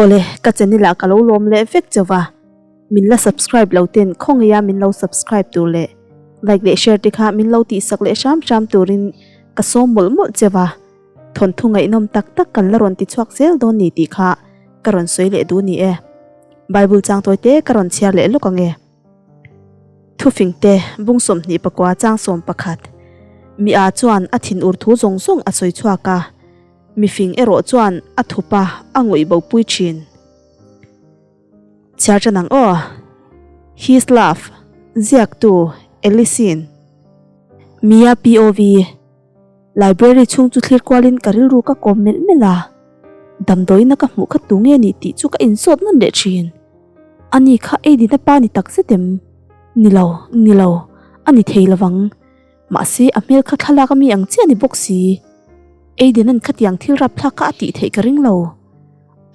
Awle, ka channel ah ka lo lawm leh vek chauh va, min la subscribe lo ten khawngaih a min lo subscribe tur leh like leh share te kha min lo tihsak leh hram hram turin ka sawm mawlh mawlh chauh va, thawnthu ngaihnawm tak tak kan la rawn ti chhuak zel dawn ni tih kha ka rawn sawi leh duh ni e. Bible chang tawi te ka rawn chhiar leh lawk ang e. Thufing te, bung 24 chang 11. Mi a chuan a thin ur thu zawng zawng a sawi chhuak a, mifing erawh chuan a thup a, a ngawih bo pui thin. Chhiar tan ang aw. His Love, ziaktu, Ellison. Mia POV. Library chhung chu thlir kualin ka rilru ka kawm melh melh a, damdawiina ka hmuh kha tu nge ni tih chu ka insawt nawn leh thin. Ani kha Aiden-a pa ni tak zet em? Ni lo, ni lo, a ni thei lovang. Mahse a hmel kha thlalak a mi ang chiah a ni bawk si. Aiden-a'n khatiang thil rapthlak kha a tih theih ka ring lo.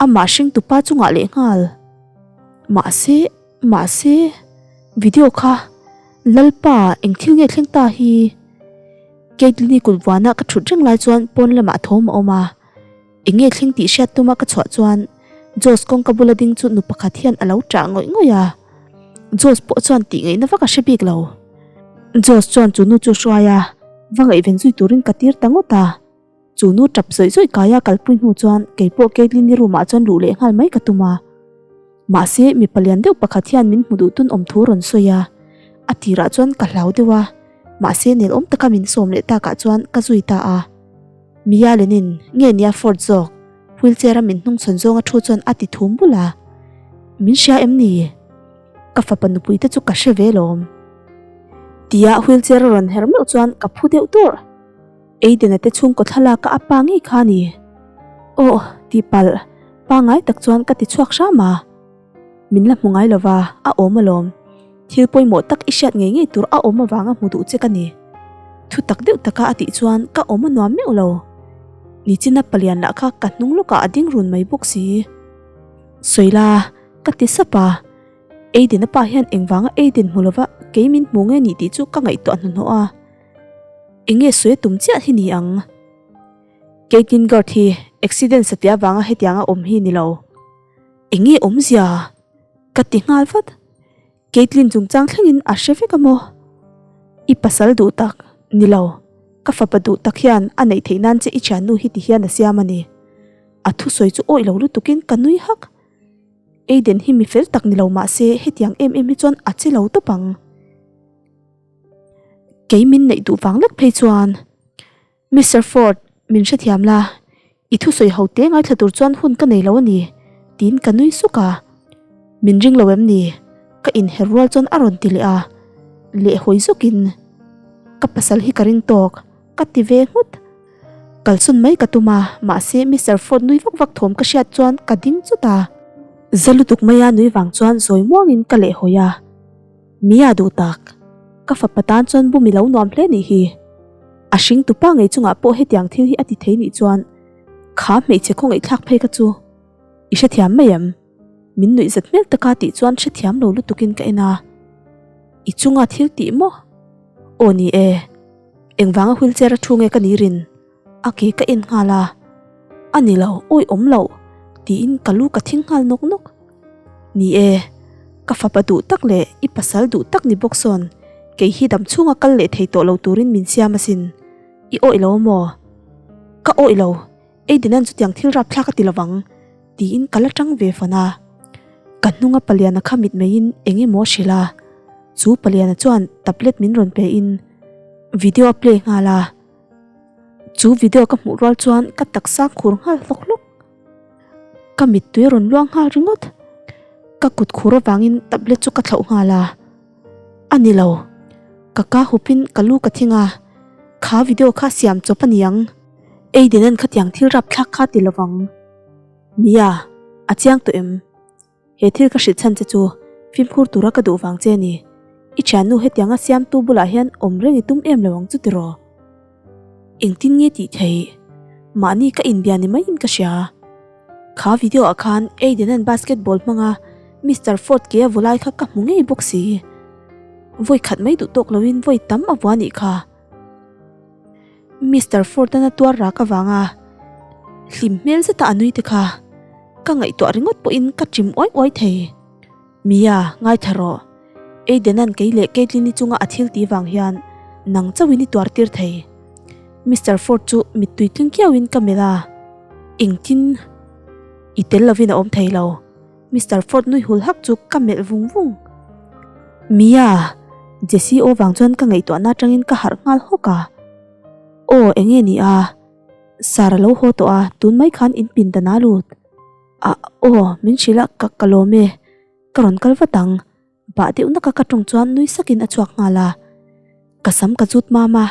Amah hringtupa chungah lehnghal. Mahse, mahse, video kha Lalpa eng thil nge thleng ta hi? Caitlyn-i kut vuana ka thut reng lai chuan pawn lamah thawm a awm a, eng nge thleng tih hriat tuma ka chhuah chuan Josh kawngka bula ding chu nu pakhat hian a lo ṭah ngawih ngawih a, Josh pawh chuan tih ngaihna vak a hre bik lo. Josh chuan chu nu chu hruai a, va ngaihven zui turin ka tir ta ngawt a, chu nu ṭap zawih zawih kaia kalpui hnu chuan keipawh Caitlyn-i room ah chuan luh leh nghal mai ka tum a. Mahse, mipa lian deuh pakhat hian min hmu duh tun awm thu rawn sawi a, a tirah chuan ka hlau deuh a, mahse nelawm taka min sawm leh takah chuan ka zui ta a. Mia Lenin, nge nia Ford zawk, wheelchair a min hnungchhawn zawnga thu chuan a ti thum bul a. Min hria em ni? Ka fapa nupui te chu ka hre ve lawm. Tia wheelchair a rawn her meuh chuan ka phu deuh dawrh. Aiden-a te chhungkaw thlalak a pa ngei kha a ni. Aw, tihpalh, pangai tak chuan ka ti chhuak hram a. Min la hmu ngai lova, a awm alawm. Thil pawimawh tak i hriat ngei ngei tur a awm avanga hmu duh che ka ni. Thu tak deuh taka a tih chuan ka awm a nuam meuh lo. Nichina palian lah kha ka hnung lawkah a ding run mai bawk si. Sawila, ka ti sap a. Aiden-a pa hian engvanga Aiden hmu lova kei min hmu nge ni tih chu ka ngaihtuah hnuhnawh a. Enge sawi a tum chiah hi ni ang? Caitlyn guard hi accident satih avanga hetianga awm hi ni lo. Enge awmzia? Ka ti nghal vat. Caitlyn chungchang thlengin a hre vek a maw? I pasal duh tak, ni lo. Ka fapa duh tak hian a neih theih nan che i thiannu hi ti hian a siam a ni. A thusawi chu awih lo lutukin ka nui hak. Aiden hi mi fel tak ni lo mahse hetiang em em hi chuan a che lo tawp ang. Kei min neih duh vang lek phei chuan Mister Ford, min hrethiam la, i thusawi ho te ngaithla tur chuan hun ka nei lo a ni, tiin ka nui suk a. Min ring lo em ni? Ka inher rual chuan a rawn ti leh a, lehhawi zawkin ka pasal hi ka ring tawk, ka ti ve nghut. Kalsawn mai ka tum a, mahse Mister Ford nui vak vak thawm ka hriat chuan ka ding chawt a. Za lutuk maia nui vang chuan zawi muangin ka lehhawi a. Mia duh tak, ka fapa tan chuan bum i lo nuam hle nih hi. A hring tupa ngei chungah pawh hetiang thil hi a ti thei nih chuan kha hmeichhe khawngaihthlak phei kha chu i hrethiam mai em? Min nuih zat hmel taka tih chuan hrethiam lo lutukin ka en a. I chunga thil tih maw? Aw ni e, engvanga wheelchair a thu nge ka ni rin? A ke ka en nghal a, A ni lo, awi awm loh, tiin ka lu ka thing nghal nawk nawk. Ni e, ka fapa duh tak leh i pasal duh tak ni bawk sawn kei hi dam chhunga kal leh thei tawh lo turin min siam asin. I awih lo maw? Ka awih lo, Aidenan chutiang thil rapthlak a ti lovang, tiin ka la tang ve fan a. Ka hnunga paliana kha mitmeiin eng emaw a hrilh a, chu paliana chuan tablet min rawn pe in video a play nghal a. Chu video ka hmuh rual chuan ka taksa khur nghal hlawk hlawk. Ka mittui a rawn luang nghal ringawt. Ka kut khur avangin tablet chu ka thlauh nghal a. A ni lo. Ka ka hupin ka lu ka thing a. Kha video kha siam chawp a ni ang. Aiden-a'n khatiang thil rapthlak kha ti lovang. Mia, a chiang tawh em? He thil ka hrilh chhan che chu fimkhur tura ka duh vang che a ni. I thiannu hetianga siamtu bulah hian awm reng i tum em lo ang chu tiraw? Engtin nge tih theih? Mahni ka inbia ni maiin ka hria. Kha video ah khan Aiden-a'n basketball hmanga Mister Ford ke a vulai kha ka hmu ngei bawk si. Vawi khat mai duh tawk loin vawi tam a vua nih kha. Mister Ford-a'n a tuar rak avanga hlim hmel zeta a nui te kha. Ka ngaihtuah ringawt pawhin ka ṭim uai uai thei. Mia, ngaithla rawh. Aiden-a'n kei leh Caitlyn-i chunga a thil tih vang hian nang chauhin i tuar tir thei. Mister Ford chu mittui tling kiauin ka melh a, Engtin i tel lovin a awm thei lo. Mister Ford nui hul hak chu ka melh vung vung. Mia! Jessie aw vang chuan ka ngaihtuahna atangin ka harh nghal hawk a. Aw, enge ni a? Sir a lo haw tawh a, tun mai khan in pindan a lut. Ah, aw, min hrilh a, ka ka lawm e. Ka rawn kal vat ang. Bah deuh naka ka tawng chuan nui sakin a chhuak nghal a. Ka sam ka zut mam a.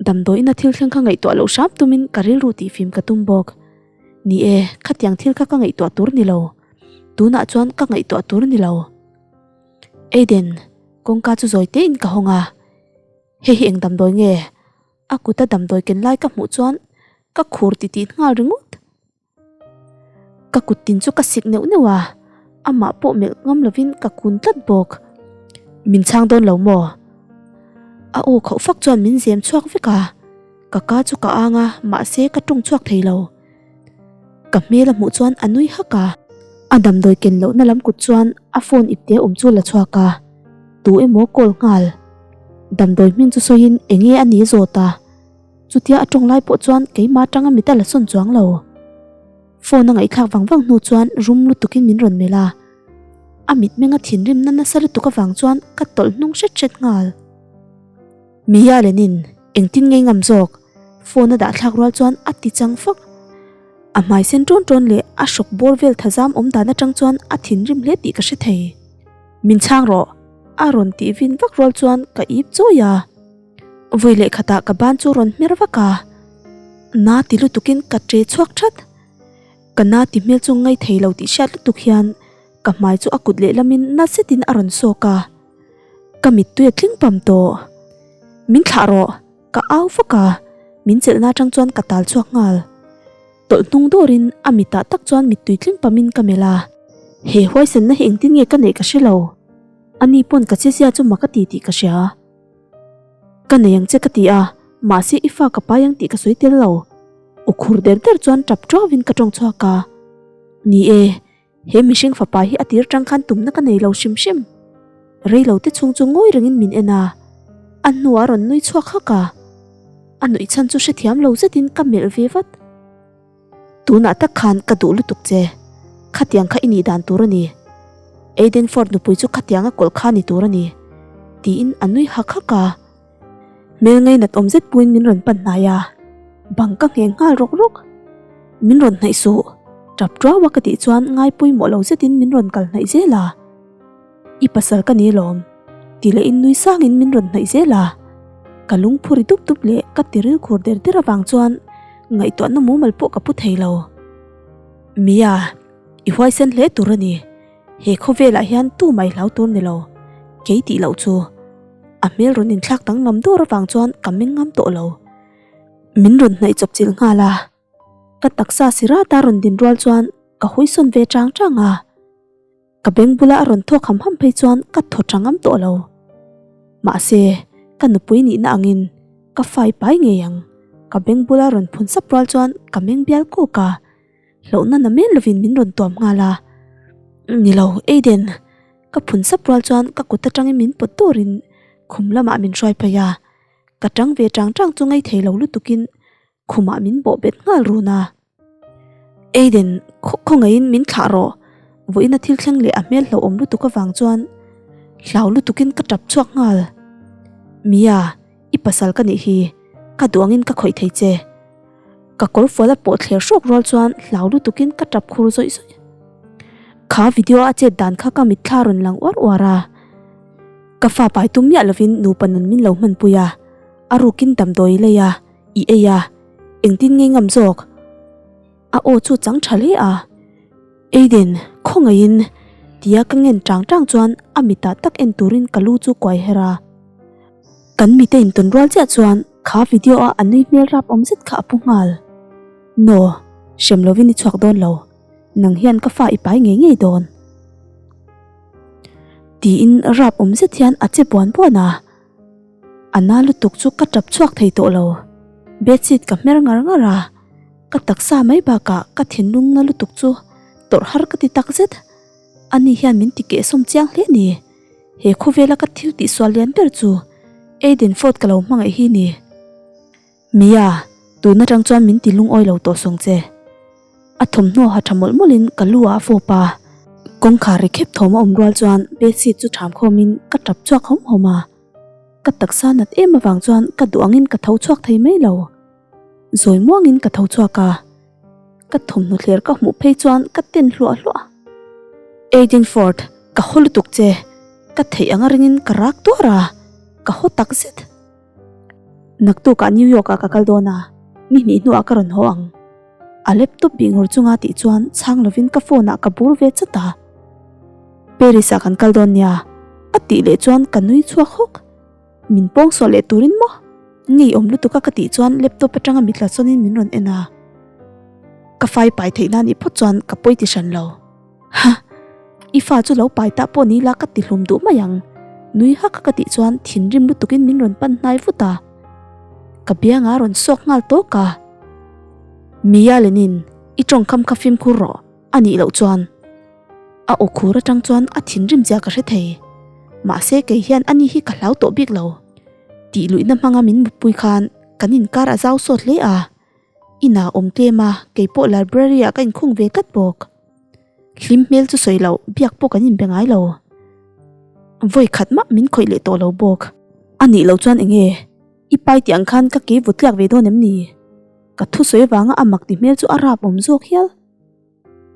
Damdawiin a thil thleng kha ngaihtuah loh hram tumin ka rilru tihfim ka tum bawk. Ni e, khatiang thil kha ka ngaihtuah tur ni lo. Tunah chuan ka ngaihtuah tur ni lo. Aiden, kawngka chu zawi tein ka hawng a. Hei hi eng damdawi nge? A kuta damdawi ken lai ka hmuh chuan ka khur titih nghal ringawt. Ka kut tin chu ka sik neuh neuh a, amah pawh melh ngam lovin ka kun tlat bawk. Min chhang dawn lo maw? A aw khauh fak chuan min zem chhuak vek a, ka ka chu ka ang a, mahse ka tawng chhuak thei lo. Ka hmel a hmuh chuan a nui hak a, a damdawi ken lohna lam kut chuan a phone ipte awm chu la chhuak a, tu emaw call nghal. Damdawi hming chu sawiin enge a ni zawt a. Chutia a tawng lai pawh chuan keimah atanga mit a la sawn chuang lo. Phone a ngaihthlak vang vang hnu chuan rum lutukin min rawn melh a. A mitmenga thinrimna nasa lutuk avang chuan ka tawlh hnung hret hret nghal. Mia Lenin, engtin ngei ngam zawk? Phone a dahthlak rual chuan a ti chang fak. A hmai sen tawn tawn leh a hrawk bawr vel thazam awm dan atang chuan a thinrim hle tih ka hre thei. Min chhang rawh! A rawn tih vin vak rual chuan ka ip chawi a. Vui leh khatah ka ban chu rawn hmer vak a, na ti lutukin ka ṭe chhuak ṭhat. Ka na ti hmel chu ngai thei lo tih hriat lutuk hian ka hmai chu a kut lehlamin na zetin a rawn sawk a, ka mittui a tling pam tawh. Min thlah rawh, ka au vak a, min chelhna aṭang chuan ka tal chhuak nghal. Tawlh hnung dawrin a mitah tak chuan mittui tling pamin ka melh a, he huaisenna hi engtin nge ka neih ka hre lo. Ani pawn ka chezia chu mak a ti tih ka hria. Ka nei ang che ka ti a, mahse i fa ka pai ang tih ka sawi tel lo. U khur der der chuan tap ṭuauin ka ṭawng chhuak a. Ni e, he mihring fapa hi a tir ṭang khan tumna ka nei lo hrim hrim. Rei lo te chhung chu ngawi rengin min en a, a hnuah a rawn nui chhuak hak a. A nuih chhan chu hrethiam lo zetin ka melh ve vat. Tunah tak khan ka duh lutuk che, khatiang kha i nih dan tur a ni. Aiden Ford nupui chu khatianga kawlh kha ni tur a ni, tiin a nui hak hak a. Hmel ngainat awm zet puiin min rawn pan hnai a, bang ka ngheng nghal rawk rawk. Min rawn hnaih suh, tap tuau a ka tih chuan ngai pawimawh lo zetin min rawn kal hnaih zel a. I pasal ka ni lawm, ti leh in nui sangin min rawn hnaih zel a. Ka lung phuri dup dup leh ka tiril khur der der avang chuan ngaihtuahna mumal pawh ka pu thei lo. Mia, i huaisen hle tur a ni. He khawvelah hian tu mai hlau tur ni lo, kei tih loh chu. A hmel rawn inthlak danglam dawr avang chuan ka meng ngam tawh lo. Min rawn hnaih chawp chilh nghal a. Ka taksa si rata rawn din rual chuan ka hawisawn ve chang chang a. Ka beng bula a rawn thawk ham ham phei chuan ka thaw tha ngam tawh lo. Mahse, ka nupui nihna angin ka fai pai ngei ang. Ka beng bula rawn phun sap rual chuan ka meng bial kawk a, hlauhna na men lovin min rawn tuam nghal a. Ni lo, Aiden! Ka phun sap rual chuan ka kut atangin min pawt dawrin khum lamah min hruai phei a. Ka tang ve chang chang chu ngei thei lo lutukin khumah min bawh bet nghal run a. Aiden, khawngaihin min thlah rawh. Vawiin a thil thleng leh a hmel hlauhawm lutuk avang chuan hlau lutukin ka tap chhuak nghal. Mia, i pasal ka nih hi, ka duh angin ka khawih thei che. Ka kawr fual a pawh thler hrawk rual chuan hlau lutukin ka tap khur zawih zawih. Kha video a chet dan kha ka mitthla rawn lang uar uar a. Ka fa pai tum miah lovin nupa nun min lo hmanpui a, a rukin damdawi lei a, i ei a. Engtin nge ngam zawk? A aw chu chang tha hle a. Aiden, khawngaihin! tia ka ngen chang chang chuan a mitah tak en turin ka lu chu kuai her a. Kan mite intawn rual chiah chuan kha video a a nui hmel rap awm zet kha a pu nghal. No, hrem lovin i chhuak dawn lo. Nang hian ka fa i pai ngei ngei dawn. Tiin rap awm zet hian a che buan buan a. A na lutuk chu ka tap chhuak thei tawh lo. Bedsheet ka hmer ngar ngar a, ka taksa mai bakah ka thinlung na lutuk chu Tawrh har ka ti takzet. Ani hian min ti kehsawm chiang hle ni. He khawvela ka thil tihsual lian ber chu Aiden Ford ka lo hmangaih hi ni. Mia, tun atang chuan min ti lungawi lo tawh sawng che. A thawmhnaw ha tha mawlh mawlhin ka lu ah a fawp a. Kawngkhar ri khep thawm a awm rual chuan bedsheet chu ṭham khawmin ka ṭap chhuak hawm hawm a. Ka taksa nat em avang chuan ka duh angin ka tho chhuak thei mai lo. Zawi muangin ka tho chhuak a. Ka thawmhnaw thler ka hmuh phei chuan ka ten hluah hluah. Aiden Ford, ka haw lutuk che. Ka theih anga ringin ka rak tuar a, ka haw tak zet. Naktukah New York ah ka kal dawn a, ni hnih hnuah ka rawn haw ang. A laptop bih ngur chunga tih chuan chhang lovin ka phone ah ka bur ve chat a. Paris ah kan kal dawn nia, a tih leh chuan ka nui chhuak hawk. Min pawng suah leh turin maw? Ngeiawm lutuk a ka tih chuan laptop atanga mitla sawnin min rawn en a. Ka fai pai theih na nih phawt chuan ka pawi ti hran lo. Ha! I fa chu lo pai tah pawh ni la ka ti hlum duh mai ang. Nui hak a ka tih chuan thinrim lutukin min rawn pan hnai vut a. Ka bianga rawn sawk nghal tawk a. Mia Lenin, i tawngkam kha fimkhur rawh, a nih loh chuan. A aw khur atang chuan a thinrim zia ka hre thei. Mahse kei hian ani hi ka hlau tawh bik lo. Tih luihna hmanga min mutpui khan kan inkar a zau sawt hle a. Inah awm tlem a, kei pawh library ah ka inkhung ve tlat bawk. Hlim hmel chu sawi loh, biak pawh kan inbe ngai lo. Vawi khat mah min khawih leh tawh lo bawk. A nih loh chuan eng nge? I pai tih ang khan ka kei vut tliak ve dawn em ni? Ka thusawi avanga a mak ti hmel chu a rap awm zawk hial.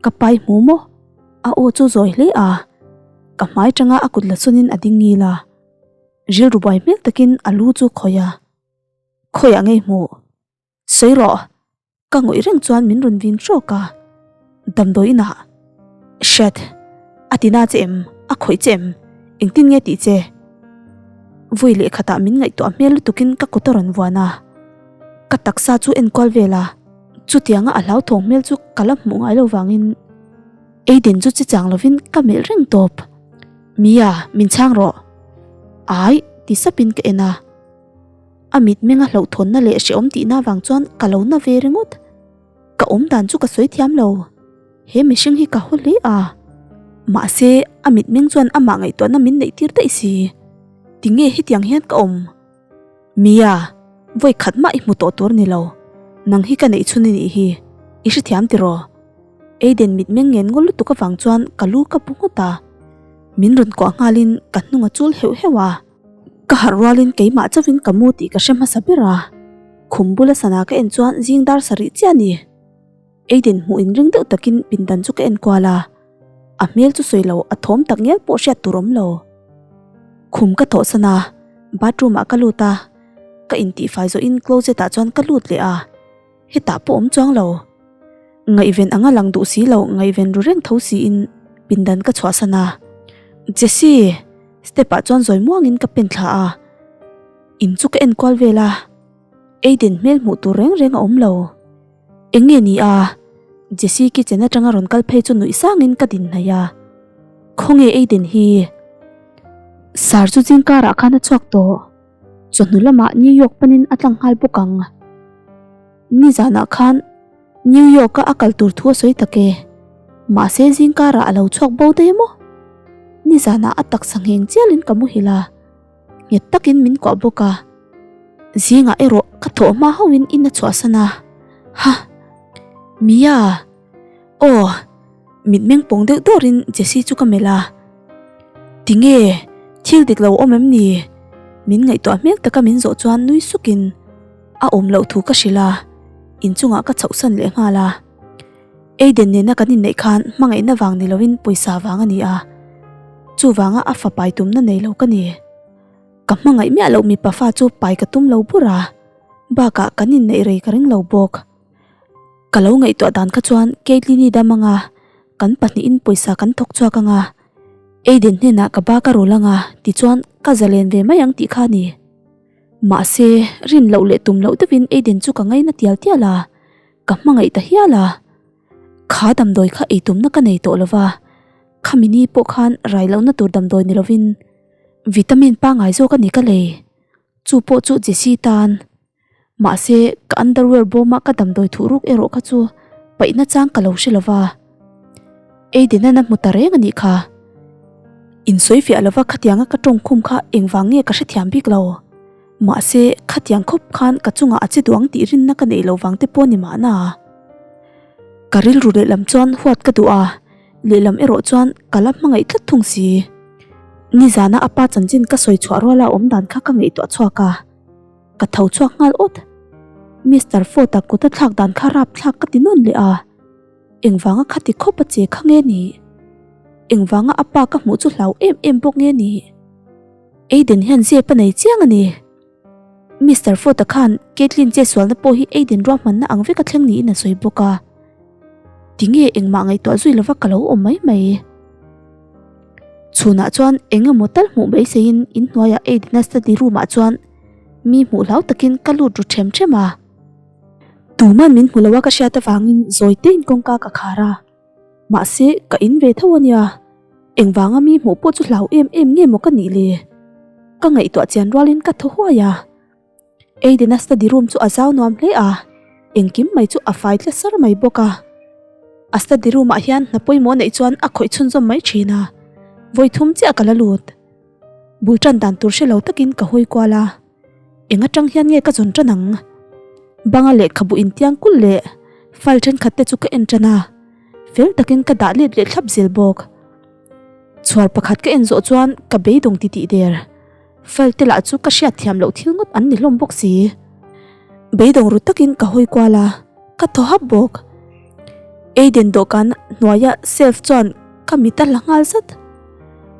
Ka pai hmu maw? A aw chu zawi hle a. Ka hmai tanga a kut la sawnin a ding ngil a. Rilru buai hmel takin a lu chu khawih a. Khawiah ngei hmuh? Sawi rawh! Ka ngawih reng chuan min rawn vin hrawk a, Damdawi inah Shit! A ti na che em? A khawih che em? Engtin nge tih che? Vui leh khatah min ngaihtuah hmel lutukin ka kut a rawn vuan a, ka taksa chu enkual vel a, chutianga a hlauthawng hmel chu ka la hmuh ngai lo vangin Aiden chu chichang lovin ka melh reng tawp. Mia, min chhang rawh! Ai! ti sapin ka en a. A mitmenga hlauhthawnna leh hrehawm tihna avang chuan ka lo na ve ringawt. Ka awm dan chu ka sawi thiam lo. He mihring hi ka haw hle a. Mahse, a mitmeng chuan amah ngaihtuahna min neih tir daih si. Tinge hetiang hian ka awm? Mia, vawi khat mah i hmu tawh tur ni lo. Nang hi ka neih chhun i nih hi. I hrethiam tiraw? Aiden mitmeng ngen ngaw lutuk avang chuan ka lu ka bu ngawt a. Min rawn kuah nghalin ka hnung a chul heuh heuh a. Ka harh rualin keimah chauhin ka mu tih ka hre hmasa ber a, khum bula sana ka en chuan zing dar sarih chiah a ni. Aiden hmuh inring deuh takin pindan chu ka en kual a, a hmel chu sawi lo a thawm tak ngial pawh hriat tur awm lo. Khum ka thawhsan a, bathroom ah ka lut a, ka intihfai zawhin closet ah chuan ka lut leh a. Hetah pawh awm chuang lo. Ngaihven anga lang duh si lo, ngaihven ru reng tho siin pindan ka chhuahsan a. Jessie! Step ah chuan zawi muangin ka pen thla a. In chu ka en kual vel a. Aiden hmel hmuh tur reng reng a awm lo. Eng nge ni a? Jessie kitchen atanga rawn kal phei chu nuih sangin ka din hnaih a. Khawnge Aiden hi? Sir chu zing karah khan a chhuak tawh. Chawhnu lamah New York panin a tlang nghal bawk ang. Nizanah khan New York-a a kal tur thu a sawi tak e. Mahse zingkarah a lo chhuak bo daih maw? Nizanah a taksa ngheng chialin ka muhil a, nghet takin min kuah bawk a. Zingah erawh ka thawh hma hauhin in a chhuahsan a. Ha! Mia! Aw! Mitmeng pawng deuh dawrin Jessie chu ka melh a. Tinge? Thil dik lo awm em ni? Min ngaihtuah hmel taka min zawh chuan nui sukin a awm loh thu ka hrilh a, inchungah ka chhohsan leh nghal a. Aiden nena kan inneih khan hmangaihna vang ni loin pawisa vang a ni a, chuvanga a fa pai tumna nei lo ka ni. Ka hmangaih miah loh mipa fa chu pai ka tum lo bur a, bakah kan inneih rei ka ring lo bawk. Ka lo ngaihtuah dan kha chuan Caitlyn-i dam anga kan pahnihin pawisa kan thawk chhuak anga Aiden hnenah ka ba ka rul anga tichuan ka zalen ve mai ang tih kha a ni. Mahse, rin loh leh tum loh deuhin Aiden chu ka ngaina tial tial a, ka hmangaih ta hial a. Kha damdawi kha ei tumna ka nei tawh lova, khami ni pawh khan rai lohna tur damdawi ni lovin vitamin pangngai zawk a ni ka lei. Chu pawh chu Jessie tan Mahse, ka underwear bawma ka damdawi thuh ruk erawh kha chu paihna chang ka lo hre lo va. Aiden-a'n a hmu ta reng a nih kha. Insawi fiah lova khatianga ka tawngkhum kha engvang nge ka hrethiam bik lo. Mahse, khatiang khawp khan ka chungah a che duh ang tih rinna ka neih lo vang te pawh ni mahna. Ka rilru lehlam chuan huat ka duh a, lehlam erawh chuan ka la hmangaih tlat thung si. Nizana a pa chanchin ka sawi chhuah ruala awm dan kha ka ngaihtuah chhuak a, ka tho chhuak nghal awt. Mister Ford-a kut a thlak dan kha rapthlak ka ti nawn leh a. Engvanga khati khawp a che kha nge ni? Engvanga a pa ka hmuh chu hlau em em bawk nge ni? Aiden hian zep a nei chiang a ni. Mister Ford-a khan Caitlyn che sualna pawh hi Aiden ruahmanna ang vek a thleng niin a sawi bawk a. Tinge engmah ngaihtuah zui lova ka lo awm mai mai? Chhunah chuan eng emaw tal hmuh beiseiin inhnuaiah Aiden-a study room-ah chuan mi hmuh hlau takin ka lut ru ṭhem ṭhem a. Tuman min hmu lo a ka hriat avangin zawi tein kawngka ka khar a. Mahse, ka in ve tho a nia. Engvanga mi hmuh pawh chu hlau em em nge maw ka nih le? Ka ngaihtuah chian rualin ka thaw huai a. Aiden-a study room chu a zau nuam hle a, engkim mai chu a fai tla sar mai bawk a. A study room ah hian hna pawimawh neih chuan a khawih chhunzawm mai thin a, vawi thum chiah ka la lut. Bul tan dan tur hre lo takin ka hawi kual a. Eng atang hian nge ka zawn tan ang? Banga lehkhabu intiang kulh leh file thenkhat te chu ka en tan a, fel takin ka dah let leh thlap zel bawk. Chhuar pakhat ka en zawh chuan ka beidawng ti tih der. File te lah chu ka hriat thiam loh thil ngawt an ni hlawm bawk si. Beidawng ru takin ka hawi kual a, ka thaw hap bawk. Aiden dawhkan hnuaia shelf chuan ka mit a hla nghal zat.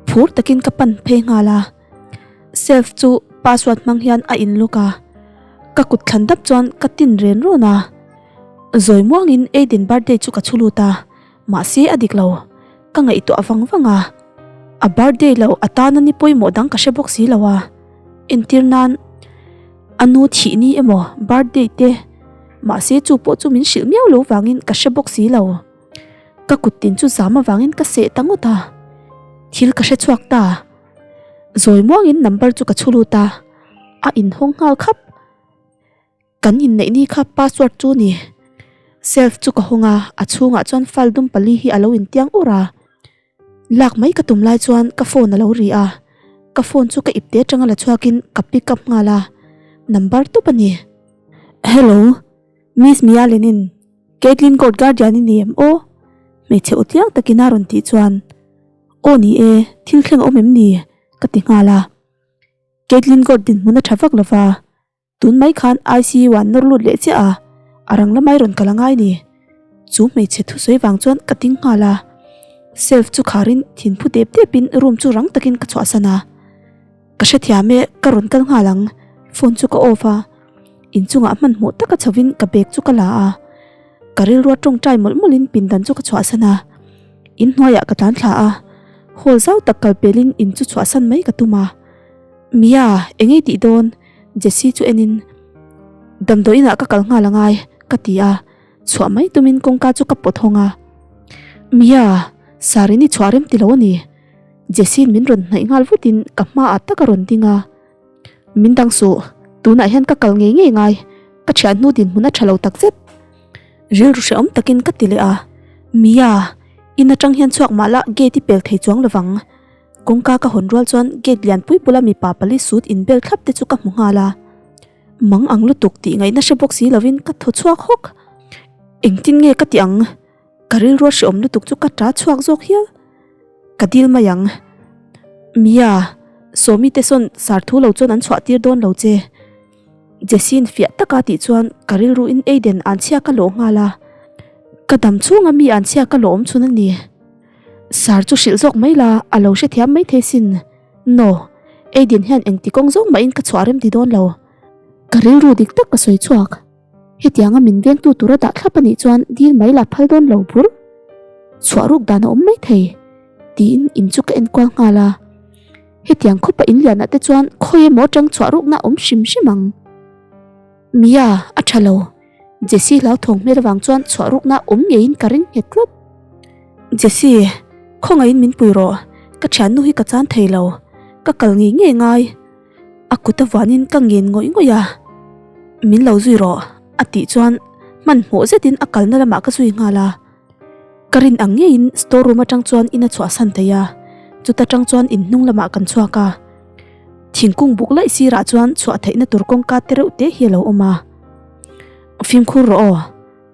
Phur takin ka pan phei nghal a. Shelf chu password hmang hian a in lock a, ka kut thlan dap chuan ka tin ren rawn a. Zawi muangin Aiden birthday chu ka chhu lut a, mahse a dik lo, ka ngaihtuah vang vang a. A birthday lo atana ni pawimawh dang ka hre bawk si lo a, entir nan a nu thih ni emaw birthday te, mahse chu pawh chu min hrilh miau lo vangin ka hre bawk si lo. Ka kut tin chu zam avangin ka seh ta ngawt a, thil ka hre chhuak ta. Zawi muangin number chu ka chhu lut a, a inhawng nghal khap. Kan inneih ni kha password chu ni. Shelf chu ka hawng a, a chhungah chuan file dum pali hi a lo intiang ur a. Lak mai ka tum lai chuan ka phone a lo ri a, ka phone chu ka ipte atanga la chhuakin ka pick up nghal a, number tawp a ni. Hello, Miss Mia Lenin, Caitlyn Court Guardian i ni em aw? Hmeichhe aw tliang takin a rawn tih chuan. Aw ni e, thil thleng a awm em ni? ka ti nghal a. Caitlyn Gord dinhmun a tha vak lo va, tun mai khan ICU ah an nawr lut leh chiah a, a rang lamai rawn kal a ngai ni. Chu hmeichhe thusawi vang chuan ka ding nghal a, shelf chu kharin thinphu dep depin room chu rang takin ka chhuahsan a. Ka hrethiam e, ka rawn kal nghal ang, phone chu ka off a. Inchungah hmanhmawh taka chhovin ka bag chu ka la a, ka rilrua tawngtai mawlh mawlhin pindan chu ka chhuahsan a, inhnuaiah ka tlan thla a, hall zau tak kal pelin in chu chhuahsan mai ka tum a. Mia, eng ei tih dawn? Jessie chu enin, Damdawi inah ka kal nghal angai, ka ti a, chhuah mai tumin kawngka chu ka pawt hawng a. Mia, Sarin i chhuah rem ti lo a ni. Jessie-in min rawn hnaih nghal vutin ka hmaah tak a rawn ding a. Min dang suh, tunah hian ka kal ngei ngei ngai, ka thian hnu dinhmun a tha lo tak zet. Rilru hrehawm takin ka ti leh a, Mia, in atang hian chhuak mah la gate i pel thei chuang lovang. Kawngka ka hawn rual chuan gate lianpui bula mipa pali suit inbel thlap te chu ka hmu nghal a, mang ang lutuk tih ngaihna hre bawk si lovin ka thaw chhuak hawk. Engtin nge ka tih ang? Ka rilru a hrehawm lutuk chu ka ta chhuak zawk hial. Ka dil mai ang. Mia, Sawmi te sawn sar thu lo chuan an chhuah tir dawn lo che. Jessie-in fiah taka tih chuan ka rilru in Aiden an chhia ka lawh nghal a. Ka dam chhunga mi an chhia ka lawh awm chhun a ni. Sar chu hrilh zawk mai la, a lo hrethiam mai thei sin. No, Aiden hian engti kawng zawng mahin ka chhuah rem ti dawn lo. Ka rilru dik tak ka sawi chhuak. Hetianga min vengtu tura dah thlap a nih chuan dil mai la phal dawn lo bur. Chhuah ruk dan a awm mai thei, tiin in chu ka enkual nghal a. Hetiang khawpa in lianah te chuan khawi emaw atang chhuah rukna a awm hrim hrim ang. Mia, a tha lo. Jessie hlauthawng hmel avang chuan chhuah rukna a awm ngeiin ka ring nghet tlat. Jessie, khawngaihin min pui rawh. Ka thiannu hi ka chan thei lo. Ka kal ngei ngei ngai. A kut avuanin ka ngen ngawih ngawih a, Min lo zui rawh, a tih chuan hmanhmawh zetin a kalna lamah ka zui nghal a. Ka rin ang ngeiin store room atang chuan in a chhuahsan thei a, chuta tang chuan in hnung lamah kan chhuak a. Thingkung buk laih sirah chuan chhuah theihna tur kawngka te reuh te hi a lo awm a. Fimkhur rawh aw,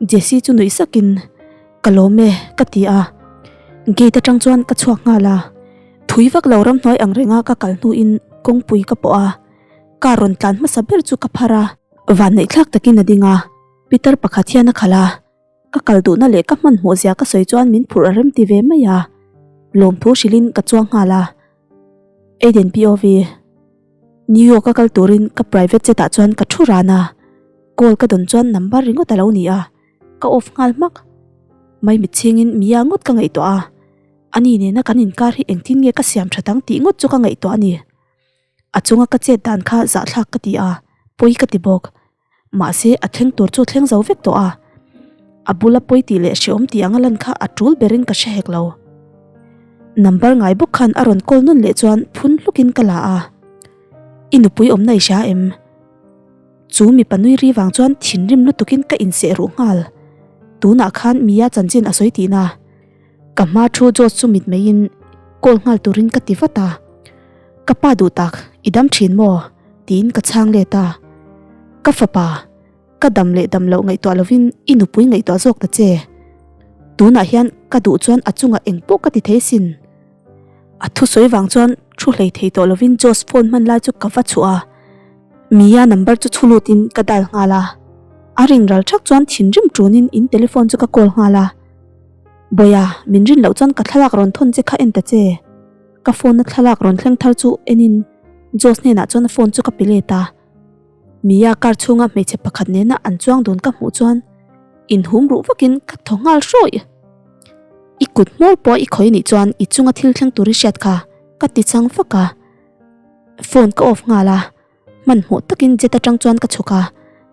Jessie chu nuih sakin ka lawm e ka ti a. Gate atang chuan ka chhuak nghal a, thui vak lo ramhnuai ang renga ka kal hnuin kawngpui ka pawh a, car rawn tlan hmasa ber chu ka phar a. Vanneihthlak takin a ding a, Pitar pakhat hian a khalh a. Ka kal duhna leh ka hmanhmawh zia ka sawi chuan min phurh a rem ti ve mai a, lawmthu hrilhin ka chuang nghal a. Aiden POV, New York a kal turin ka private jet ah chuan ka thu ran a, call ka dawn chuan number ringawt a lo ni a, ka off nghal hmak. Maimit chhingin Mia ngawt ka ngaihtuah a, ani nena kan inkar hi engtin nge ka siam that ang tih ngawt chu ka ngaihtuah a ni. A chunga ka chet dan kha zahthlak ka ti a, pawi ka ti bawk. Mahse, a thleng tur chu thleng zo vek tawh a, a bula pawi tih leh hreawm tih anga lan kha a tul berin ka hre hek lo. Number ngai bawk khan a rawn call nawn leh chuan phun hlukin ka la a, I nupui awmna i hria em? Chu mipa nui ri vang chuan thinrim lutukin ka inseh ruh nghal. Tunah khan Mia chanchin a sawi tihna. Ka hma thu George chu mitmeiin call nghal turin ka ti vat a. Ka pa duh tak, i dam thin maw? tiin ka chhang let a. Ka fapa, ka dam leh dam loh ngaihtuah lovin i nupui ngaihtuah zawk ta che. Tunah hian ka duh chuan a chungah eng pawh ka ti thei sin. A thusawi vang chuan thu hlei thei tawh lovin Josh phone hman lai chu ka va chhuah a. Mia number chu chhu lutin ka dial nghal a. A ring ral thak chuan thinrim tunin in telephone chu ka call nghal a. Bawiha, min rin loh chuan ka thlalak rawn thawn che kha en ta che. Ka phone a thlalak rawn thleng thar chu enin Josh hnenah chuan a phone chu ka pe let a. Mia car chhunga hmeichhe pakhat nena an chuang dun ka hmuh chuan inhum ruh vakin ka thaw nghal hrawih. I kut hmawr pawh i khawih nih chuan i chunga thil thleng tur i hriat kha ka ti chang vak a. Phone ka off nghal a, hmanhmawh takin jet atang chuan ka chhuk a,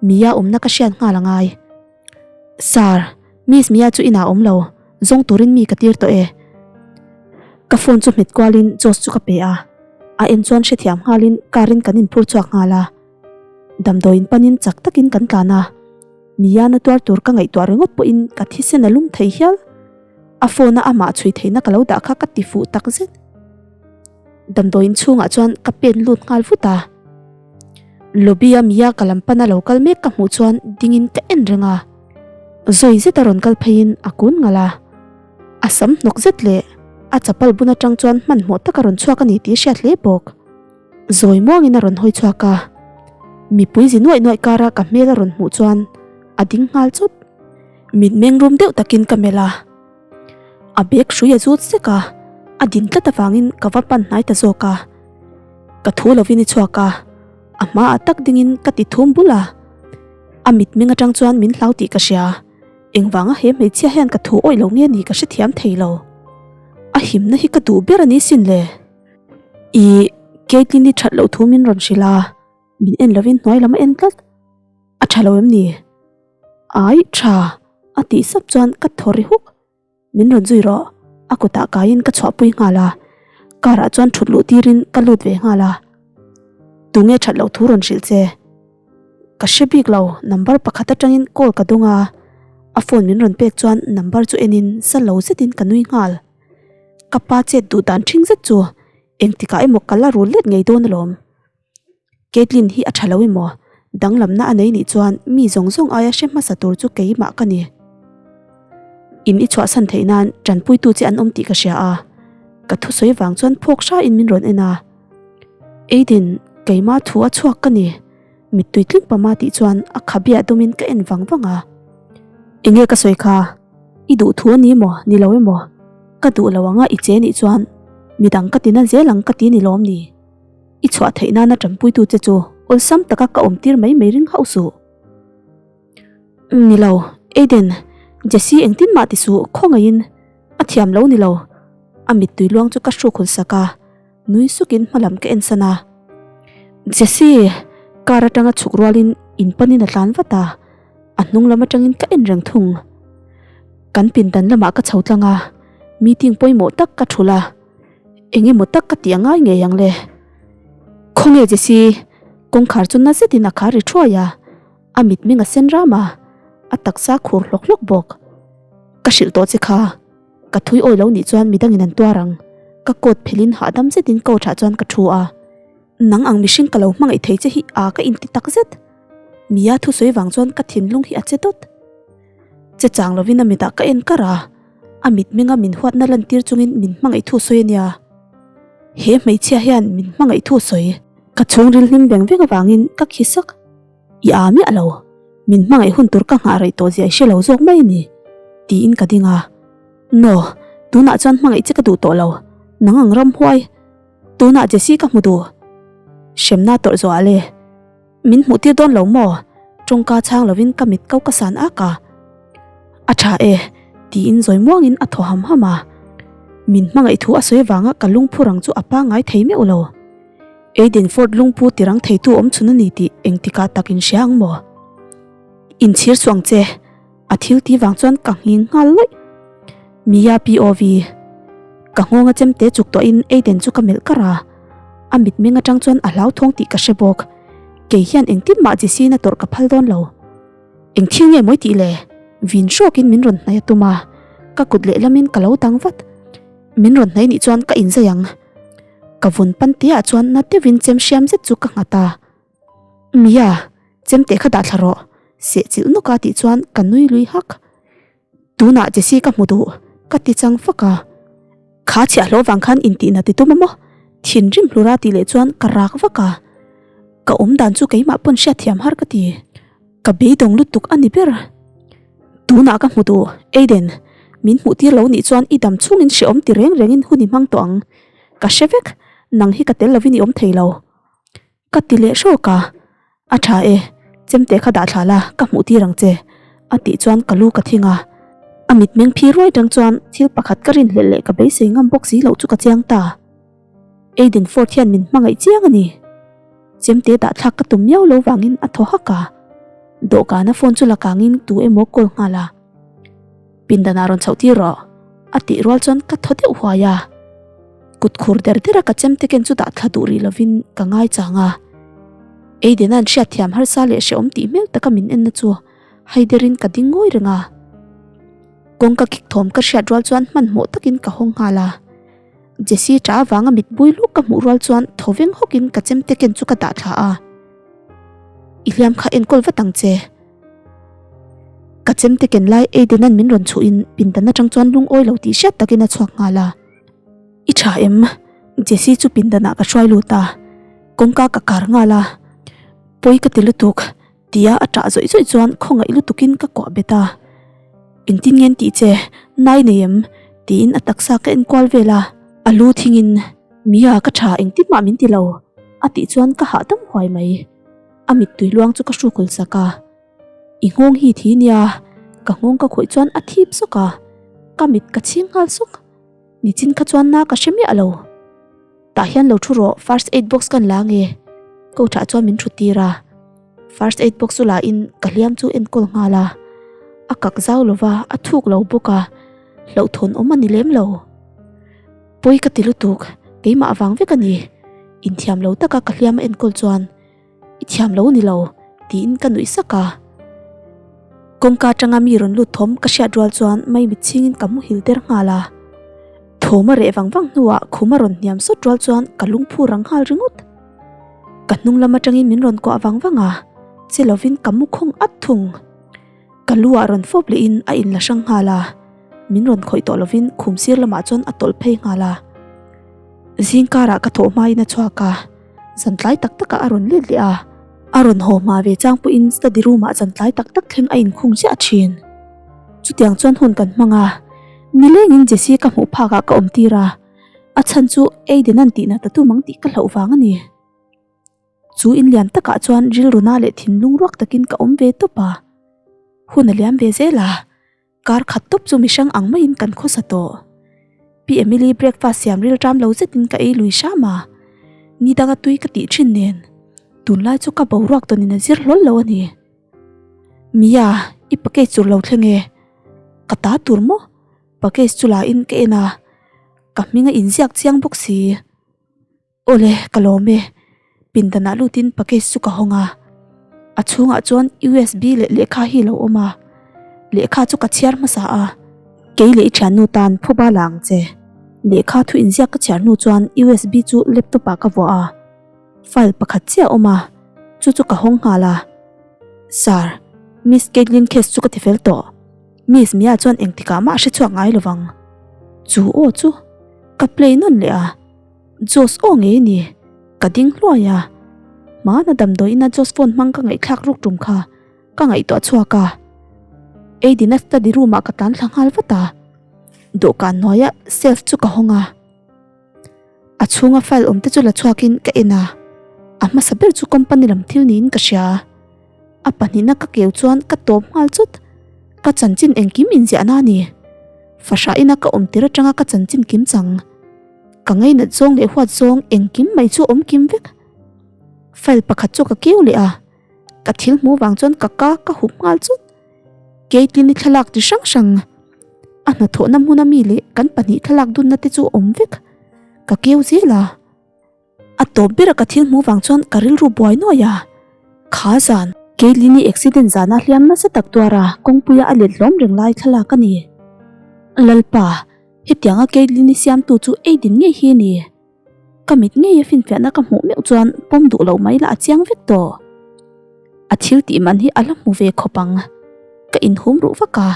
Mia awmna ka hriat nghal a ngai. Sir, Miss Mia chu inah awm lo, zawng turin mi ka tir tawh e. Ka phone chu hmet kualin Josh chu ka pe a, a en chuan hrethiam nghalin car in kan inphur chhuak nghal a. Damdawiin panin chak takin kan tlan a, Mia na tuar tur ka ngaihtuah ringawt pawhin ka thisen a lum thei hial. A phone a amah chhui theihna ka lo dah kha ka ti fuh tak zet. Damdawiin chhungah chuan ka pen lut nghal vut a. Lobby a Mia ka lam pana lo kal mek ka hmuh chuan dingin ka en reng a. Zawi zeta rawn kal pheiin a kun ngalh a. A sam hnawk zet leh a chapal bun atang chuan hmanhmawh taka rawn chhuak a ni tih hriat hle bawk. Zawi muangin a rawn hawi chhuak a. Mipui zi nuaih nuaih kara ka hmel a rawn hmuh chuan a ding nghal chawt. Mitmeng rum deuh takin ka melh a. A bag hrui a zut sek a, a din tlat avangin ka va pan hnai ta zawk a. Ka thu lovin i chhuak a, a hmaah tak dingin ka ti thum bul a. A mitmeng atang chuan min hlau tih ka hria, engvanga he hmeichhia hian ka thu awih lo nge ni ka hrethiam thei lo. A himna hi ka duh ber a ni sin le. Ih, Caitlyn-i that loh thu min rawn hrilh a, min en lovin hnuai lam a en tlat. A tha lo em ni? Ai tha! A tih sap chuan ka thaw ri huk. Min rawn zui rawh. A kutah kaiin ka chhuahpui nghal a. Car ah chuan thut luh tirin ka lut ve nghal a. Tunge that loh thu rawn hrilh che? Ka hre bik lo, number pakhat atangin call ka dawng a. A phone min rawn pek chuan number chu enin sa lo zetin ka nui nghal. Ka pa chet duh dan ṭhing zet chu engtikah emaw ka la rul let ngei dawn alawm. Caitlyn hi a tha lo emaw? Danglamna a nei nih chuan mi zawng zawng aia hre hmasa tur chu keimah ka ni. In i chhuahsan theih nan tanpuitu che an awm tih ka hria a, ka thusawi vang chuan phawk hrain min rawn en a. Aiden, keimah thu a chhuak ka ni. Mittui tling pama tih chuan a khabiah dawmin ka en vang vang a. Enge ka sawi kha? I duh thu a ni maw? Ni lo emaw? Ka duh lo anga i che nih chuan midang ka tina zel ang ka ti ni lawm ni? I chhuah theih nana tanpuitu che chu awlsam taka ka awm tir mai mai ring hauh suh. Ni lo, Aiden, Jessie engtin mah ti suh, khawngaihin a thiam lo ni lo. A mittui luang chu ka hruk hun sak a, nui sukin hmalam ka en san a. Jessie! Car atanga chhuk rualin in panin a tlan vat a, a hnung lam atangin ka en reng thung. Kan pindan lamah ka chho tlang a, meeting pawimawh tak ka thulh a. Eng emaw tak ka tih a ngai ngei ang le. Khawnge Jessie, kawngkhar chu na zetin a khar ri thuai a, a mitmeng a sen ram a, a taksa khur hlawk hlawk bawk. Ka hrilh tawh che kha. Ka thui awi lo nih chuan midangin an tuar ang. Ka coat phelhin hahdam zetin couch ah chuan ka thu a. Nang ang mihring ka lo hmangaih thei che hi a ka inti tak zet. Mia thusawi vang chuan ka thinlung hi a che dawt. Che chang lovin a mitah ka en kar a, a mitmenga min huatna lantir chungin min hmangaih thu sawi a nia. He hmeichhia hian min hmangaih thu sawi. Ka chhungril hlim veng veng avangin ka khi sak. I aa miah lo, min hmangaih hun tur ka nghah rei tawh zia i hre lo zawk mai a ni, tiin ka ding a. No, tunah chuan hmangaih che ka duh tawh lo, nang ang ramhuai. Tunah Jessie ka hmu duh. Hremna tawrh zawh ah le. Min hmuh tir dawn lo maw? Tawngka chhang lovin ka mit ko ka san ak a. A tha e, tiin zawi muangin a thaw ham ham a. Min hmangaih thu a sawi vanga ka lungphu rang chu a pangngai thei meuh lo. Aiden Ford lungpu tirang theitu awm chhun a ni tih engtikah tak in hria ang maw? Inchhir suh ang che. A thil tih vang chuan ka nghing nghal lawih. Mia POV. Ka nghawnga chemte chuk tawhin Aiden chu ka melh kar a. A mitmeng atang chuan a hlauthawng tih ka hre bawk. Kei hian engtin mah Jesse-in a tawrh ka phal dawn lo. Eng thil nge mawi tih le? Vin hrawkin min rawn hnaih a tum a. Ka kut lehlamin ka lo dang vat. Min rawn hnaih nih chuan ka inzai ang. Ka vun panteah chuan na deuhin chem hriam zet chu ka nghat a. Mia, chemte kha dah thla rawh, seh chilh nawk a tih chuan ka nui lui hak. Tunah Jessie ka hmu duh, ka ti chang fak a. Kha chhiah hlawh vang khan intihna ti tum a maw? Thinrim hlur a tih leh chuan ka rak vak a. Ka awm dan chu keimah pawn hriatthiam har ka ti. Ka beidawng lutuk a ni ber. Tunah ka hmu duh, Aiden, min hmuh tir lo nih chuan i dam chhungin hrehawm ti reng rengin hun i hmang tawh ang. Ka hre vek, nang hi ka tel lovin i awm thei lo. Ka ti leh hrawk a, A tha e, chemte kha dah thla la, ka hmuh tir ang che, a tih chuan ka lu ka thing a. A mitmeng phi ruai tang chuan thil pakhat ka rinhlelh leh ka beisei ngam bawk si loh chu ka chiang ta. Aiden Ford hian min hmangaih chiang a ni. Chemte dah thlak ka tum miau lo vangin a thaw hak a. Dawhkana phone chu la kangin tu emaw call nghal a. Pindanah rawn chhoh tir rawh, a tih rual chuan ka thaw deuh huai a. Kut khur der der a ka chemte ken chu dah thla duh rih lovin ka ngai chang a. Aiden-a'n hriatthiam harsa leh hrehawm tih hmel taka min enna chu haiderin ka ding ngawi reng a. Kawngka kik thawm ka hriat rual chuan hmanhmawh takin ka hawng nghal a. Jessie ṭah avanga mit bui luk ka hmuh rual chuan thaw veng hawkin ka chemte ken chu ka dah thla a. I hliam kha enkawl vat ang che. Ka chemte ken lai Aiden-a'n min rawn chhuhin pindan atang chuan lungawi lo tih hriat takin a chhuak nghal a. I tha em? Jessie chu pindanah ka hruai lut a, kawngka ka kar nghal a. Pawi ka ti lutuk, tia a ṭah zawih zawih chuan khawngaih lutukin ka kuah bet a. Engtin nge an tih che? Nai nei em? tiin a taksa ka enkual vel a. A lu thingin, Mia ka ṭha engtin mah min ti lo, a tih chuan ka hahdam huai mai. A mittui luang chu ka hrukul sak a. I nghawng hi thi nia, ka nghawng ka khawih chuan a thip sawk a, ka mit ka chhing nghal sawk. Nichin kha chuan na ka hre miah lo. Tah hian lo thu rawh, first aid box kan la nge? Coach-ah chuan min thut tir a. First aid box chu la in ka hliam chu enkawl nghal a. A kak zau lo va, a thuk lo bawk a, hlauhthawn awm a ni lem lo. Pawi ka ti lutuk, keimah avang vek a ni. Inthiam lo taka ka hliam a enkawl chuan I thiam lo ni lo, tiin ka nuih sak a. Kawngka atanga mi rawn lut thawm ka hriat rual chuan maimit chhingin ka muhil der nghal a. Thawm a reh vang vang hnuah khum a rawn hniam sawt rual chuan ka lungphu rang nghal ringawt. Ka hnung lam atangin min rawn kuah vang vang a, che lovin ka mu khawng at thung. Ka lu ah rawn fawp lehin a inla hrang nghal a, min rawn khawih tawh lovin khum sir lamah chuan a tawlh phei nghal a. Zingkarah ka thawh hmain a chhuak a. Zan tlai tak takah a rawn let leh a, a rawn haw hma ve chang pawhin study room ah zan tlai tak tak thleng a inkhung chiah thin. Chutiang chuan hun kan hmang a, nilengin Jessie ka hmuh phakah ka awm tir a, a chhan chu Aiden an tihna ta tum ang tih ka hlauh vang a ni. Chu in lian takah chuan rilru na leh thinlung ruak takin ka awm ve tawp a, hun a liam ve zel a. Kar khat tawp chu mihrang ang maiin kan khawsa tawh. Pi Emily breakfast siam ril ṭam lo zetin ka ei lui hram a, ni danga tui ka tih ṭhin nen tunlai chu ka boruak tawnin a zir hlawl lo a ni. Mia, i package tur lo thleng e. Ka ta tur maw? Package chu la in ka en a, ka hming a inziak chiang bawk si. Awle, ka lawm e. Pindanah lutin package chu ka hawng a. A chhungah chuan USB leh lehkha hi a lo awm a. Lehkha chu ka chhiar hmasa a. Kei leh i thiannu tan phuba la ang che. Lehkha thu inziak ka chhiar hnu chuan USB chu laptop ah ka vuah a. File pakhat chiah a awm a, chu chu ka hawng nghal a. Sir, Miss Caitlyn case chu ka ti fel tawh. Miss Mia chuan engtikah mah a hre chhuak ngai lovang. Chu aw chu ka play nawn leh a. Josh aw ngei ni. Ka ding hluai a. Hmana damdawiin a Josh phone hmang ka ngaihthlak ruk tum kha ka ngaihtuah chhuak a. Aiden-a study room ah ka tlan thla nghal vat a. Dawhkan hnuaia shelf chu ka hawng a. A chhunga file awm te chu la chhuakin ka en a. A hmasa ber chu company lam thil niin ka hria. A pahnihna ka keu chuan ka tawp nghal chawt. Ka chanchin engkim inziahna a ni. Fahrah ina ka awm tir atanga ka chanchin kim chang. Ka ngainat zawng leh huat zawng engkim mai chu awm kim vek. File pakhat chu ka keu leh a, ka thil hmuh vang chuan ka ka ka hup nghal chawt. Caitlyn-i thlalak ti hrang hrang, a hnathawhna hmuna mi leh kan pahnih thlalak dunna te chu awm vek. Ka keu zel a. A tawp bera ka thil hmuh vang chuan ka rilru buai nuai a, kha zan. Caitlyn-i accident zana hliam nasa tak tuara kawngpuia a let hlawm reng lai thlalak a ni. Lalpa, hetianga Caitlyn-i siamtu chu Aiden ngei hi a ni. Ka mit ngeia finfiahna ka hmuh meuh chuan pawm duh lo mai lah a chiang vek tawh. A thil tih man hi a la hmu ve khawp ang. Ka inhum ruh vak a,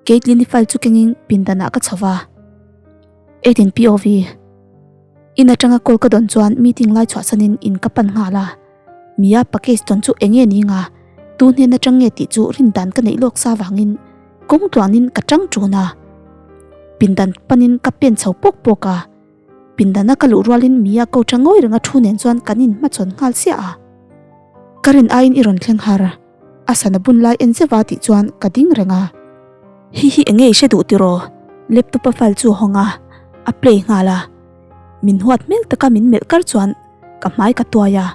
Caitlyn-i file chu kengin pindanah ka chho va. Aiden POV. In atanga call ka dawn chuan meeting lai chhuahsanin in ka pan nghal a. Mia package dawn chu eng nge ni nga? Tu hnen atang nge tih chu rin dan ka neih lawk sa vangin kawng tluanin ka tang tun a. Pindan panin ka pen chho pawk pawk a. Pindana ka luh rualin Mia ko tha ngawi renga thu nen chuan kan inhmachhawn nghal chiah a. Ka rin aiin i rawn thleng har. A sana bun lai en zeuh a tih chuan ka ding reng a. Hi hi enge i hre duh tiraw? Laptop a file chu a hawng a, a play nghal a. Min huat hmel taka min melh kar chuan ka hmai ka tuai a.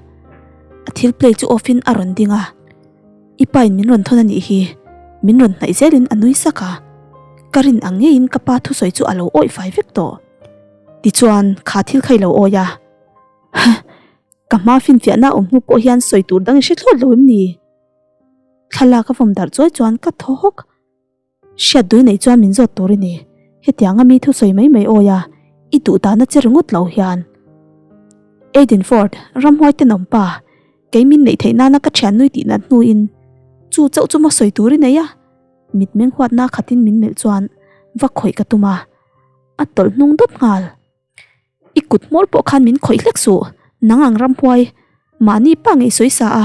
A thil play chu off in a rawn ding a. I pa in min rawn thawn a nih hi. Min rawn hnaih zelin a nui sak a. Ka rin ang ngeiin ka pa thusawi chu a lo awih fai vek tawh. Tichuan kha thil kha i lo awi a. Huh! Ka hma finfiahna awm hnu pawh hian sawi tur dang i hre thlawt lo em ni? Thlalak a vawm darh chuai chuan ka thaw hawk. Hriat dui nei chuan min zawt tur i ni. Hetianga mi thusawi mai mai awi a, i duh dahna che ringawt lo hian. Aiden Ford, ramhuai tenawm pa, kei min neih theih nana ka thian nui tih nat hnuin chu chauh chu maw sawi tur i nei a? Mitmeng huatna khatin min melh chuan va khawih ka tum a, a tawlh hnung dawt nghal. I kut hmawr pawh khan min khawih hlek suh, nang ang ramhuai, mahni pa ngei sawi sa a,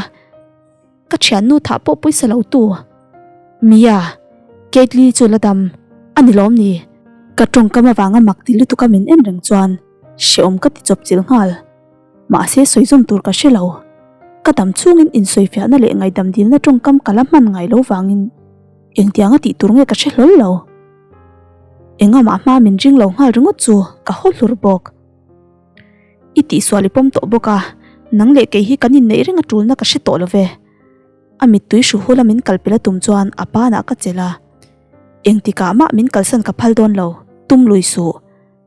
ka thiannu thah pawh pawisa lo tu. Mia, Caitlyn chu la dam, a ni lawm ni? Ka tawngkam avanga mak ti lutuk a min en reng chuan hrehawm ka ti chawp chilh nghal. Mahse sawi zawm tur ka hre lo. Ka dam chhungin insawifiahna leh ngaihdam dilna tawngkam ka la hman ngai lo vangin engtianga tih tur nge ka hre hlawl lo. Engah hma min ring lo nghal ringawt chu ka haw hlur bawk. I tihsual i pawm tawh bawk a, nang leh kei hi kan inneih reng a tulna ka hre tawh lo ve. A mittui hru hula min kalpel a tum chuan a banah ka chelh a. Engtikah mah min kalsan ka phal dawn lo, tum lui suh.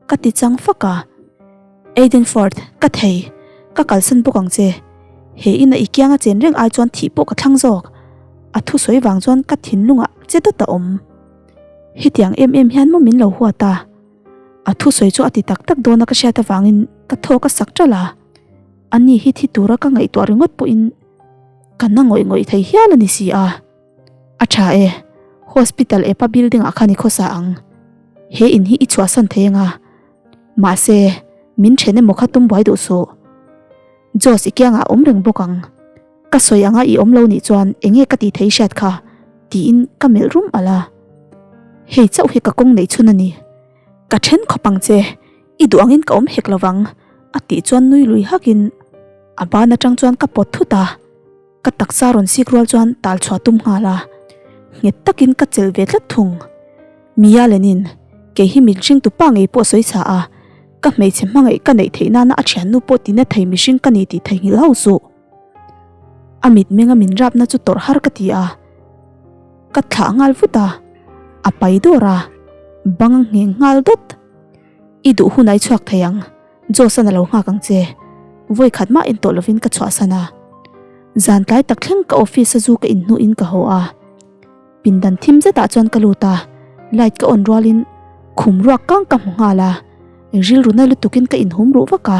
Ka ti chang fak a. Aiden Ford, ka thei. Ka kalsan bawk ang che. He ina i kianga chen reng ai chuan thih pawh ka thlang zawk. A thusawi vang chuan ka thinlungah che dawt a awm. Hetiang em em hian maw min lo huat a? A thusawi chu a ti tak tak dawn a ka hriat avangin ka thawk a sak ṭalh a. Ani hi thi tura ka ngaihtuah ringawt pawhin ka na ngawih ngawih thei hial a ni si a. A ṭha e, hospital epa building ah khan i khawsa ang. He in hi i chhuahsan thei anga. Mahse, min ṭhen emaw kha tum buai duh suh. Josh i kiangah a awm reng bawk ang. Ka sawi anga i awm lo nih chuan enge ka tih theih hriat kha? tiin ka melh rum alh a. Hei chauh hi ka kawng neih chhun a ni. Ka then khawp ang che, i duh angin ka awm hek lo vang, a tih chuan nui lui hakin a ban atang chuan ka pawt thut a. Ka taksa rawn sik rual chuan tal chhuah tum nghal a, nghet takin ka chelh ve tlat thung. Mia Lenin, kei hi min hringtu pa ngei pawh sawi chha a, ka hmeichhe hmangaih ka neih theih nana a thiannu pawh tina thei mihring ka ni tih theihnghilh hauh suh. A mitmenga min rapna chu tawrh har ka ti a, ka thlah nghal vut a, a pai dawr a, bang a ngheng nghal dawt. I duh hun ai chhuak thei ang, Josh-an a lo nghak ang che. Vawi khat mah en tawh lovin ka chhuahsan a. Zan tlai tak thleng ka office a zu ka inhnuhin ka haw a. Pindan thim zetah chuan ka lut a. Light ka on rualin khum ruak kang ka hmu nghal a, rilru na lutukin ka inhum ruh vak a,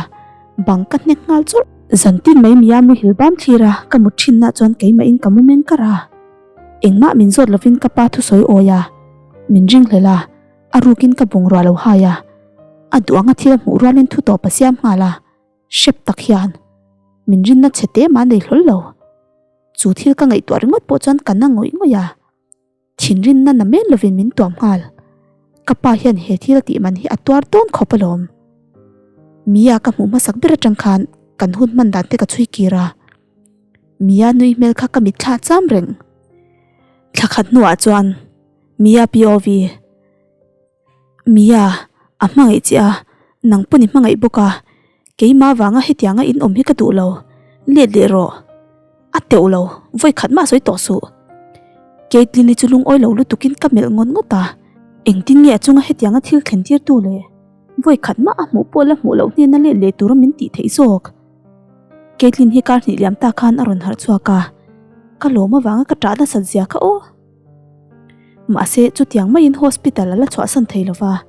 bang ka hnek nghal chawrh. Zantin mai mia muhil bam thlir a, ka mut thinna chuan keimahin ka mu meng kar a. Engmah min zawt lovin ka pa thusawi awi a, min ringhlel a, a rukin ka bungrua lo hai a, a duh anga thil a hmuh rualin thu tawp a siam nghal a, hrep tak hian min rinna chhe te mah nei hlawl lo. Chu thil ka ngaihtuah ringawt pawh chuan ka na ngawih ngawih a, thinrinna na men lovin min tuam nghal. Ka pa hian he thil a tih man hi a tuar dawn khawp alawm. Mia ka hmuh hmasak ber atang khan kan hun hman dan te ka chhui kir a, Mia nui hmel kha ka mitthla cham reng. Thla khat hnuah chuan Mia POV. Mia, a hmangaih che a, nang pawn i hmangaih bawk a, keimah vanga hetianga in awm hi ka duh lo, let leh rawh. A teuh lo, vawi khat mah sawi tawh suh. Caitlyn-i chu lungawi lo lutukin ka melh ngawt ngawt a, engtin nge a chunga hetianga thil thlen tir tu le? Vawi khat mah a hmuh pawh la hmuh loh hnena let leh tura min tih theih zawk. Caitlyn hi kar hnih liam ta khan a rawn harh chhuak a, ka lawm avanga ka ṭah nasat zia kha aw. Mahse, chutiang maiin hospital a la chhuahsan thei lo va,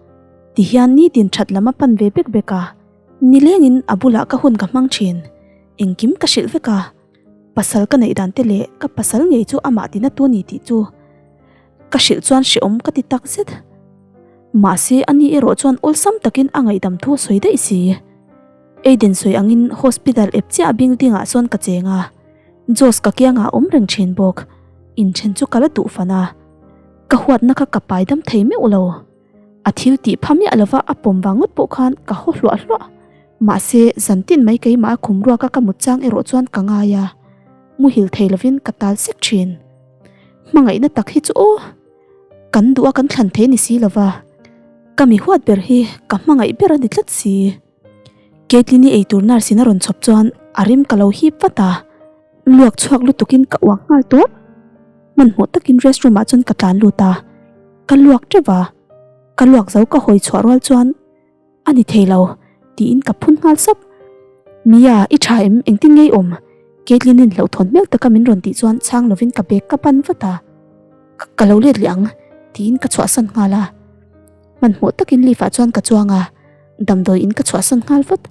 tihian nitin that lam a pan ve bek bek a, nilengin a bulah ka hun ka hmang thin, engkim ka hrilh vek a, pasal ka neih dan te leh ka pasal ngei chu amah tina tu ni tih chu ka hrilh chuan hrehawm ka ti tak zet. Mahse, ani erawh chuan awlsam takin a ngaihdam thu a sawi daih si. Aiden sawi angin hospital ep chiah building ah sawn ka cheng a. Josh ka kiangah a awm reng thin bawk, inthen chu ka la duh fan a, ka huatna kha ka pai dam thei meuh lo. A thil tih pha miah lova a pawm vang ngawt pawh khan ka haw hluah hluah. Mahse, zantin mai keimah a khum ruaka ka mut chang erawh chuan ka ngai a, muhil thei lovin ka tal sek thin. Hmangaihna tak hi chu aw! Kan duh a kan thlan thei ni si lova, ka mi huat ber hi ka hmangaih ber a ni tlat si. Caitlyn-i eitur nurse in a rawn chhawp chuan a rim ka lo hip vat a, luak chhuak lutukin ka uang nghal tawp. Hmanhmawh takin restroom ah chuan ka tlan lut a, ka luak teuh a, ka luak zo ka hawi chhuah rual chuan a ni thei lo tiin ka phun nghal sap. Mia, i tha em? Engtin nge i awm? Caitlyn-in hlauhthawn hmel taka min rawn tih chuan chhang lovin ka bag ka pan vat a, ka lo let leh ang tiin ka chhuahsan nghal a. Hmanhmawh takin lift ah chuan ka chuang a, damdawi in ka chhuahsan nghal vat.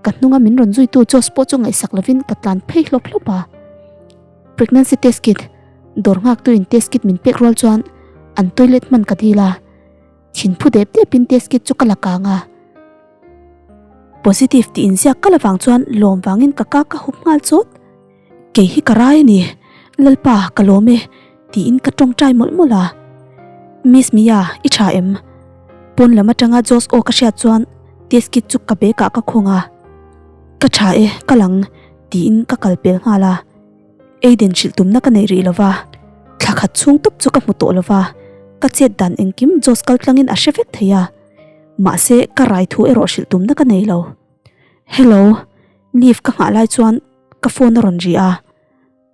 Ka hnunga min rawn zuitu Josh pawh chu ngaihsak lovin ka tlan phei hlawp hlawp a. Pregnancy test kit, dawr nghaktu in test kit min pek rual chuan an toilet hman ka dil a, thinphu dep depin test kit chu ka la kang a. Positive tih inziak ka la vang chuan lawm vangin ka ka ka hup nghal chawt. Kei hi ka rai a ni, Lalpa ka lawm e, tiin ka tawngtai mawlh mawlh a. Miss Mia, i tha em? Pawn lam atanga Josh aw ka hriat chuan test kit chu ka bag ah ka khawng a. Ka tha e, ka lang, tiin ka kal pel nghal a. Aiden hrilh tumna ka nei rih lova, thla khat chhung tawp chu ka hmu tawh lova, ka chet dan engkim Josh kal tlangin a hre vek thei a. Mahse, ka rai thu erawh hrilh tumna ka nei lo. Hello, lift ka nghah lai chuan ka phone a rawn ri a,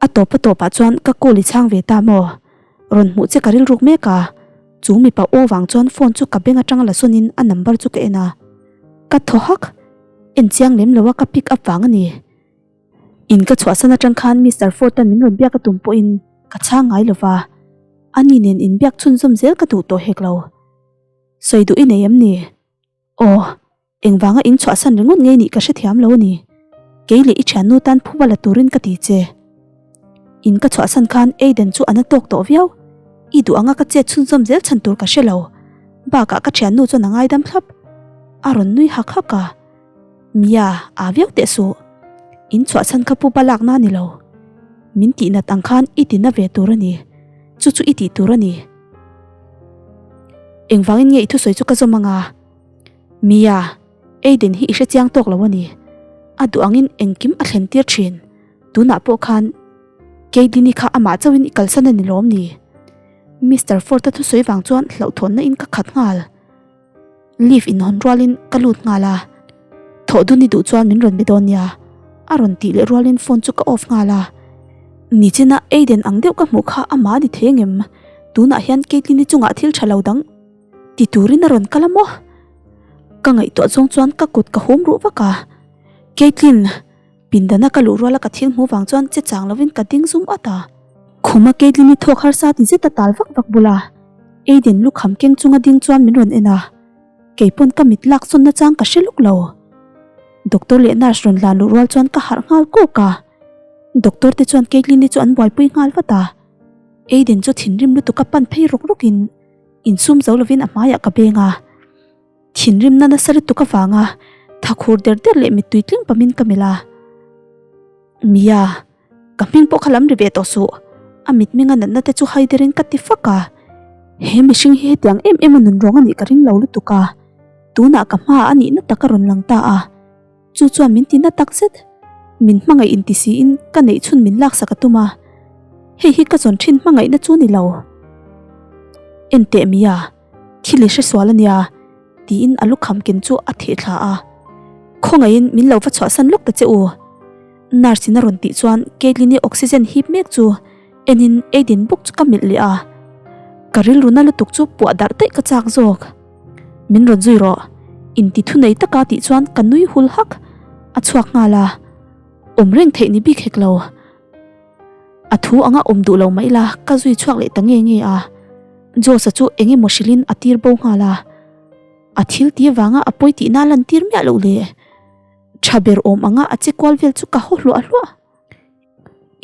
a tawp a tawpah chuan ka call i chhang ve ta maw? Rawn hmuh che ka rilruk mek a, chu mipa aw vang chuan phone chu ka beng atanga la sawnin a number chu ka en a, ka thaw hak, en chiang lem lo a ka pick up vang a ni. In ka chhuahsan atang khan Mister Ford-a'n min rawn biak a tum pawhin ka chhang ngai lo va, ani nen inbiak chhunzawm zel ka duh tawh hek lo. Sawi duh i nei em ni? Aw. Engvanga in chhuahsan ringawt ngei nih ka hrethiam lo a ni. Kei leh i thiannu tan phuba la turin ka ti che. In ka chhuahsan khan Aiden chu a na tawk tawh viau. I duh anga ka chet chhunzawm zel chhan tur ka hre lo. Bakah ka thiannu chuan a ngaidam thlap. A rawn nui hak hak a. Mia, aa viau teh suh. In chhuahsan kha puba lakna a ni lo. Min tihnat ang khan i tina ve tur a ni. Chu chu i tih tur a ni. Engvangin nge i thusawi chu ka zawm anga? Mia, Aiden hi i hre chiang tawk lo a ni. A duh angin engkim a thlen tir thin. Tunah pawh khan Caitlyn-i kha amah chauhin i kalsan a ni lawm ni? Mister Ford-a thusawi vang chuan hlauhthawnna in ka khat nghal. Lift inhawn rualin ka lut nghal a. Thawh dun i duh chuan min rawn be dawn nia. A rawn tih leh rualin phone chu ka off nghal a. Nichina Aiden ang deuh ka hmuh kha amah a ni thei angem? Tunah hian Caitlyn-i chungah thil tha lo dang Ti turin a rawn kal a maw? Ka ngaihtuah zawng chuan ka kut ka hum ruh vak a. Caitlyn! Pindana ka luh ruala ka thil hmuh vang chuan che chang lovin ka ding zum at a. Khuma Caitlyn-i thawk harsa ti zet a tal vak vak bula. Aiden lukham keng chunga ding chuan min rawn en a, keipawn ka mit lak sawn nachang ka hre luk lo. Doctor leh nurse rawn hlan luh rual chuan ka harh nghal kawk a, doctor te chuan Caitlyn-i chu an buaipui nghal vat a. Aiden chu thinrim lutuk a pan phei rawk rawkin insum zo lovin a hmaiah ka beng a. Thinrimna nasa lutuk avanga tha khur der der leh mittui tling pamin ka melh a. Mia, ka hming pawh kha lam ri ve tawh suh, a mitmenga natna te chu hai derin ka ti fak a. He mihring hi hetiang em em a nun rawng a nih ka ring lo lutuk a, tunah ka hmaah a nihna tak a rawn lang ta a. Chu chuan min ti na tak zet. Min hmangaih inti siin ka neih chhun min laksak a tum a, hei hi ka zawn thin hmangaihna chu ni lo. Enteh Mia, thil i hresual a nia, tiin a lukham ken chu a theh thla a. Khawngaihin min lo va chhuahsan lawk ta che u. Nurse in a rawn tih chuan Caitlyn-i oxygen hip mek chu enin Aiden bawk chu ka melh leh a. Ka rilru na lutuk chu puah darh daih ka chak zawk. Min rawn zui rawh, inti thunei taka tih chuan ka nui hul hak. A chhuak nghal a, awm reng theih ni bik hek lo. A thu anga awm duh lo mah ila ka zui chhuak leh ta nge nge a. Josh-a chu eng emaw hrilhin a tir bo nghal a. A thil ti avanga a pawi tihna a lantir miah loh le. Tha ber awm anga a che kual vel chu ka haw hluah hluah.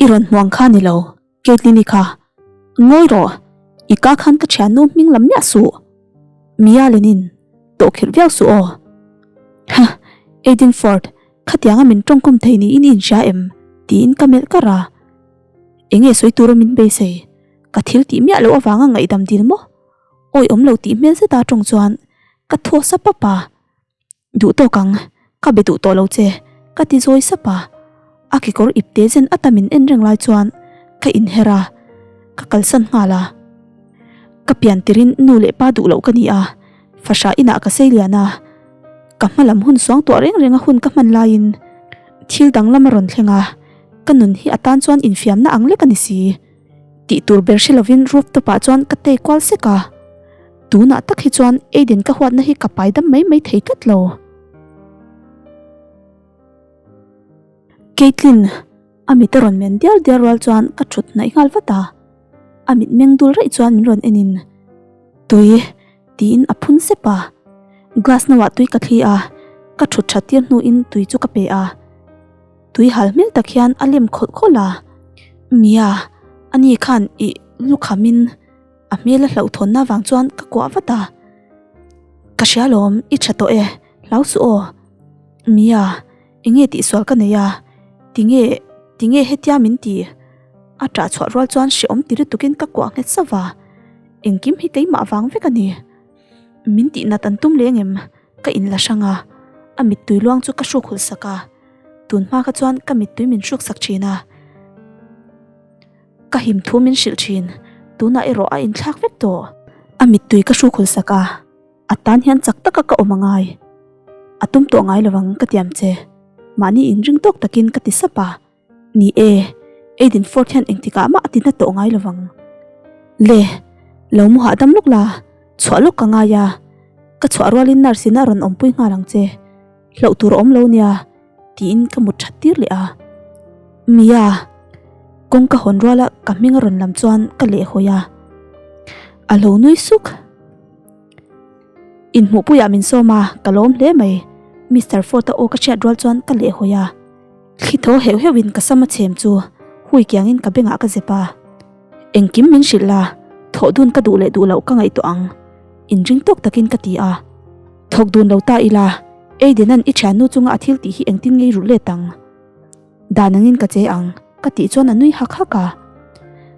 I rawn hmuang kha ni lo, Caitlyn-i kha. Ngawi rawh, i ka khan ka thiannu hming lam miah suh. Mia Lenin, tawhkhirh viau suh aw. Hah, Aiden Ford, Khatianga min tawngkhum thei niin i inhria em? tiin ka melh kar a. Enge sawi tura min beisei? Ka thil tih miah loh avanga ngaihdam dil maw? Awi awm lo tih hmel zeta tawng chuan ka thaw sap ap a. Duh tawk ang, ka be duh tawh lo che, ka ti zawi sap a. A kekawr ipte zen ata min en reng lai chuan ka inher a, ka kalsan nghal a. Ka pian tirin nu leh pa duh loh ka ni a, fahrah inah ka sei lian a. Ka hma lam hun suang tuah reng reng a hun ka hman laiin thil danglam a rawn thleng a, ka nun hi a tan chuan infiamna ang lek a ni si. Tih tur ber hre lovin rooftop ah chuan ka tei kual sek a, tunah tak hi chuan Aiden ka huatna hi ka pai dam mai mai thei tlat lo. Caitlyn, a mit a rawn men diar diar rual chuan ka thut hnaih nghal vat a, a mit meng dul raih chuan min rawn en in, Tui. Tiin a phun sep a. Glass no ah tui ka thli a, ka thut that tir hnuin tui chu ka pe a. Tui hal hmel tak hian a lem khawlh khawlh a. Mia, ani khan i lukhamin a hmel a hlauhthawnna vang chuan ka kuah vat a. Ka hria lawm, i tha tawh e, hlau suh aw. Mia, enge tihsual ka nei a, tinge, tinge hetia min ti? A ṭah chhuah rual chuan hrehawm ti lutukin ka kuah nghet sauh va. Engkim hi keimah vang vek a ni. Min tih nat an tum leng em? Ka inla hrang a, a mittui luang chu ka hruk hulh sak a. Tun hma kha chuan ka mittui min hruk sak thin a. Ka him thu min hrilh thin, tunah erawh a inthlak vek tawh. A mittui ka hruk hulh sak a, a tan hian chak taka ka awm a ngai. A tum tawh ngai lovang ka tiam che. Mahni inring tawk takin ka ti sap a. Ni e, Aiden Ford hian engtikah mah a ti na tawh ngai lovang. Le, lo mu hahdam lawk la, chhuah lawk ka ngai a. Ka chhuah rualin nurse in a rawn awmpui nghal ang che. Hlauh tur a awm lo nia, tiin ka mut that tir leh a. Mia, kawngka hawn ruala ka hming a rawn lam chuan ka lehhawi a. A lo nui suk. Inhmuhpuiah min sawm a, ka lawm hle mai. Mister Ford-a aw ka hriat rual chuan ka lehhawi a. Thli thaw heuh heuhin ka sam a chhem chu hui kiangin ka bengah ka zep a. Engkim min hrilh la, thawh dun ka duh leh duh loh ka ngaihtuah ang. Inring tawk takin ka ti a. Thawk dun lo ta ila, Aiden-a'n i thiannu chunga a thil tih hi engtin ngei rulh let ang? Dan angin ka che ang, ka tih chuan a nui hak hak a.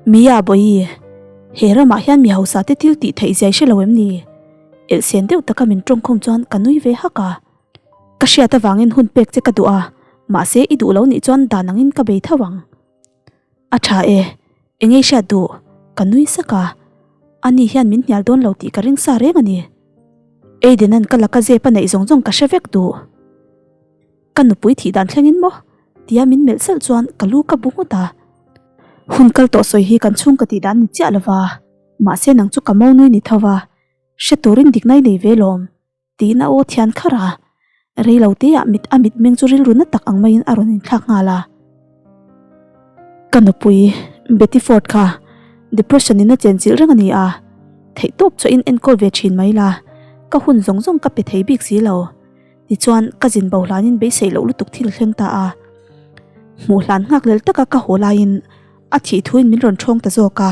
Mia Bawihi, he ramah hian mi hausa te thil tih theih zia i hre lo em ni? Elhsen deuh taka min tawngkhum chuan ka nui ve hak a. Ka hriat avangin hun pek che ka duh a, mahse i duh lo nih chuan dan angin ka bei tho ang. A tha e, eng ei hriat duh? Ka nui sak a, ani hian min hnial dawn lo tih ka ring sa reng a ni. Aiden-a'n ka laka zep a neih zawng zawng ka hre vek duh. Ka nupui thih dan thlengin maw? Tia min melh salh chuan ka lu ka bu nghut a. Hun kal tawh sawi hi kan chhung ka tih dan ni chiah lova, mahse nang chu ka mo nui ni tho va, hre turin dikna i nei ve lawm. Tiin a aw thian kharh a, rei lo te ah mit a mitmeng chu rilru na tak ang maiin a rawn inthlak nghal a. Ka nupui, Betty Ford kha depression in a chenchilh reng a ni a. Theihtawp chawh in enkawl ve thin mai la, ka hun zawng zawng ka pe thei bik si lo. Tichuan, ka zin bo hlanin beisei loh lutuk thil thleng ta a. Hmuh hlan nghak lel taka ka haw laiin a thih thuin min rawn ṭhawng ta zawk a.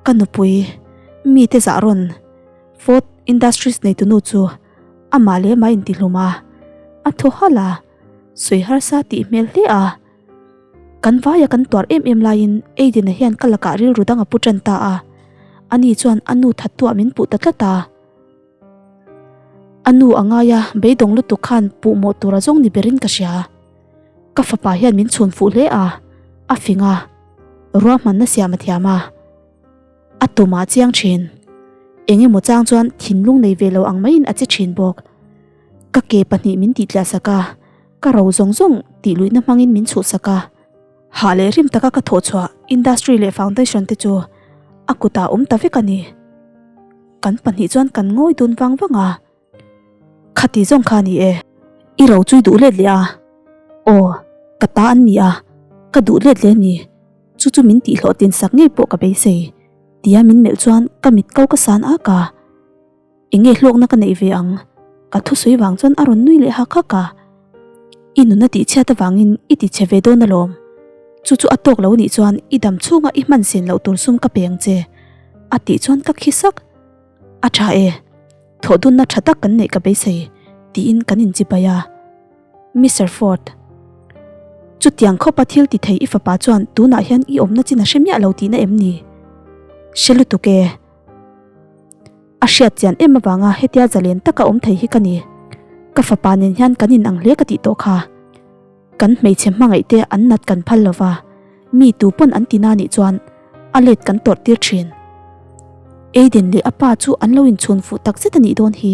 Ka nupui, mite zah rawn Ford Industries neitunu chu amah leh amah intihlum a, a thaw halh a, sawi harsa tih hmel hle a. Kan vaia kan tuar em em laiin Aiden-a hian ka lakah rilru dang a pu ṭan ta a, ani chuan a nu thattuah min puh ta tlat a. A nu a ngai a, beidawng lutuk khan puh mawh tur a zawng ni berin ka hria. Ka fapa hian min chhun fuh hle a, a fing a, ruahmanna siam a thiam a, a tumah chiang thin. Eng emaw chang chuan thinlung nei ve lo ang maiin a che thin bawk. Ka ke pahnih min tih tliah sak a, ka ro zawng zawng tih luihna hmangin min chhuh sak a. Hah leh rim taka ka thawh chhuah industry leh foundation te chu a kutah awm ta vek a ni. Kan pahnih chuan kan ngawi dun vang vang a, Khati zawng kha a ni e, i ro chu i duh let leh a, aw ka ta an ni a, ka duh let leh a ni, chu chu min tihhlawh tin sak ngei pawh ka beisei, tia min melh chuan ka mit ko ka san ak a. Enge hlawkna ka neih ve ang? Ka thusawi vang chuan a rawn nui leh hak hak a. I nuna tihchhiat avangin i tichhe ve dawn alawm. Chu chu a tawk lo nih chuan i dam chhunga i hman sen loh tur sum ka pe ang che. A tih chuan ka khi sak. A tha e. Thawhdunna tha tak kan neih ka beisei tiin kan inchibai a. Mister Ford. Chutiang khawpa thil ti thei i fapa chuan tunah hian i awmna chin a hre miah lo tihna em ni? Hre lutuk e. A hriat chian em avanga hetia zalen taka awm thei hi ka ni. Ka fapa nen hian kan inang hle ka tih tawh kha. Kan hmeichhe hmangaih te an nat kan phal lova, mi tu pawn an tina nih chuan a let kan tawrh tir thin. Aiden leh a pa chu an lo inchhun fuh tak zet a nih dawn hi.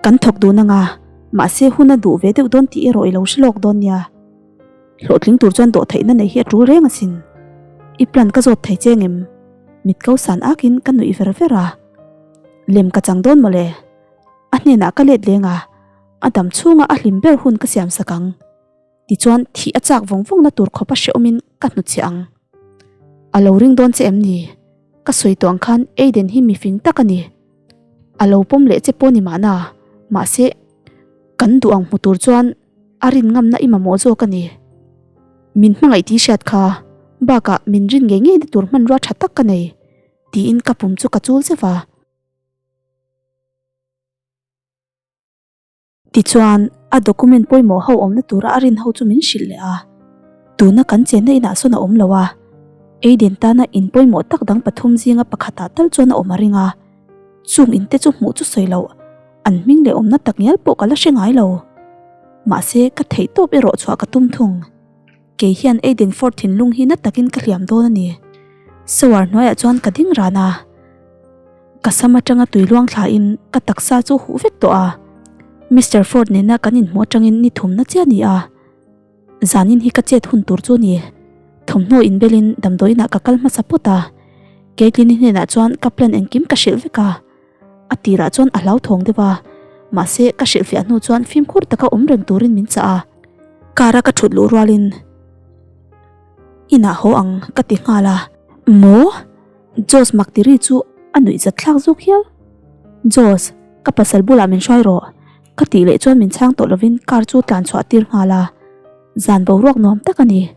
Kan thawk dun anga, mahse hun a duh ve deuh dawn tih erawh i lo hre lawk dawn nia. Hlawhtling tur chuan dawhtheihna nei hi a tul reng asin. I plan ka zawt thei che ngem? Mit ko san akin ka nuih ver ver a. Lem ka chang dawn mawle. A hnenah ka let leng a, a dam chhunga a hlim ber hun ka siam sak ang. Tichuan thih a chak vawng vawngna tur khawpa hrehawmin ka hnutchhiah ang. A lo ring dawn che em ni? Ka sawi tawh ang khan Aiden hi mifing tak a ni. A lo pawm leh che pawh ni mahna, mahse kan duh ang hmu tur chuan a rin ngamna i mamawh zawk a ni. Min hmangaih tih hriat kha, bakah min rin ngei ngei na tur hmanrua tha tak ka nei, tiin ka pum chu ka chul zeuh a. Tichuan, a document pawimawh ho awmna tura a rin ho chu min hrilh leh a. Tuna kan chenna inah sawn a awm lo a, Aiden tana in pawimawh tak dang pathum zinga pakhatah tal chuan a awm a ring a. Chung inte chu hmuh chu sawi loh, an hming leh awmna tak ngial pawh ka la hre ngai lo. Mahse, ka theih tawp erawh chhuah ka tum thung. Kei hian Aiden Ford thinlung hi na takin ka hliam dawn a ni. Shower hnuaiah chuan ka ding ran a. Ka sam atanga tui luang thlain ka taksa chu huh vek tawh a. Mister Ford nena kan inhmuh atangin ni thumna chiah a ni a. Zanin hi ka chet hun tur chu a ni. Thawmhnaw inbelin damdawiinah ka kal hmasa pawt a. Caitlyn-i hnenah chuan ka plan engkim ka hrilh vek a. A tirah chuan a hlauthawng deuh a, mahse ka hrilhfiah hnu chuan fimkhur taka awm reng turin min chah a. Car a ka thut luh rualin inah haw ang ka ti nghal a. Maw? Josh mak ti ri chu a nuih zat thlak zawk hial. Josh, ka pasal bulah min hruai rawh. Ka tih leh chuan min chhang tawh lovin car chu tlan chhuah tir nghal a. Zan boruak nuam tak a ni.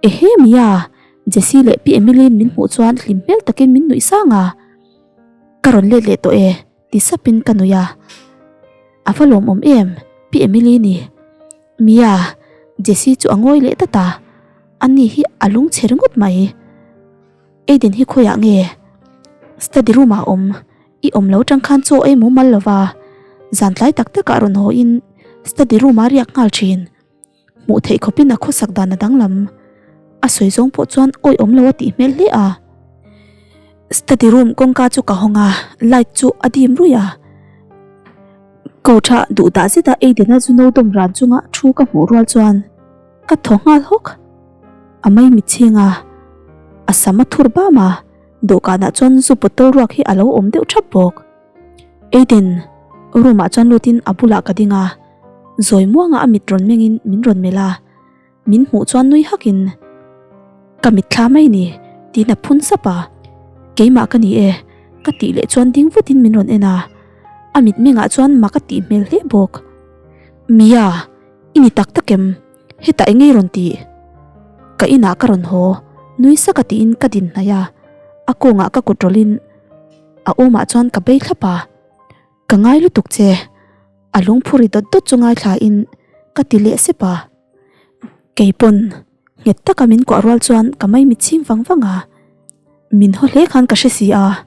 Ehe Mia, Jessie leh Pi Emily-in min hmuh chuan hlim hmel takin min nuih sang a. Ka rawn let leh tawh e, ti sapin ka nuih a. A va lawmawm em, Pi Emily ni. Mia, Jessie chu a ngawi leh dat a. Ani hi a lungchhe ringawt mai. Aiden hi khawiah nge? Study room ah a awm. I awm lo tang khan chaw ei mumal lo va, zan tlai tak takah rawn haw in study room ah riak nghal thin. Hmuh theih khawpin a khawsak dan a danglam. A sawi zawng pawh chuan awi awm lo a tih hmel hle a. Study room kawngka chu ka hawng a, light chu a dim ruih a. Couch-ah duh dah zeta Aiden-a zu no dawm ran chunga thu ka hmuh rual chuan ka thaw nghal hawk. A maimichhing a, a sam a thur bam a, dawhkanah chuan zu bottle ruak hi a lo awm deuh thap bawk. Aiden, room ah chuan lutin a bulah ka ding a, zawi muanga a mit rawn mengin min rawn melh a, min hmuh chuan nui hakin, Ka mitthla mai ni, tiin a phun sap a, Keimah ka ni e. Ka tih leh chuan ding vutin min rawn en a, a mitmengah chuan mak a tih hmel hle bawk. Mia, i ni tak tak em? Hetah eng ngei rawn tih? Ka inah ka rawn haw, nui sak a tiin ka din hnaih a, a kawngah ka kut rawlhin a awmah chuan ka bei thlap a. Ka ngai lutuk che, a lungphu ri dawt dawt chu ngaithlain ka ti leh sep a. Keipawn nghet taka min kuah rual chuan ka mai mit chhing vang vang a, min haw hle khan ka hre si a,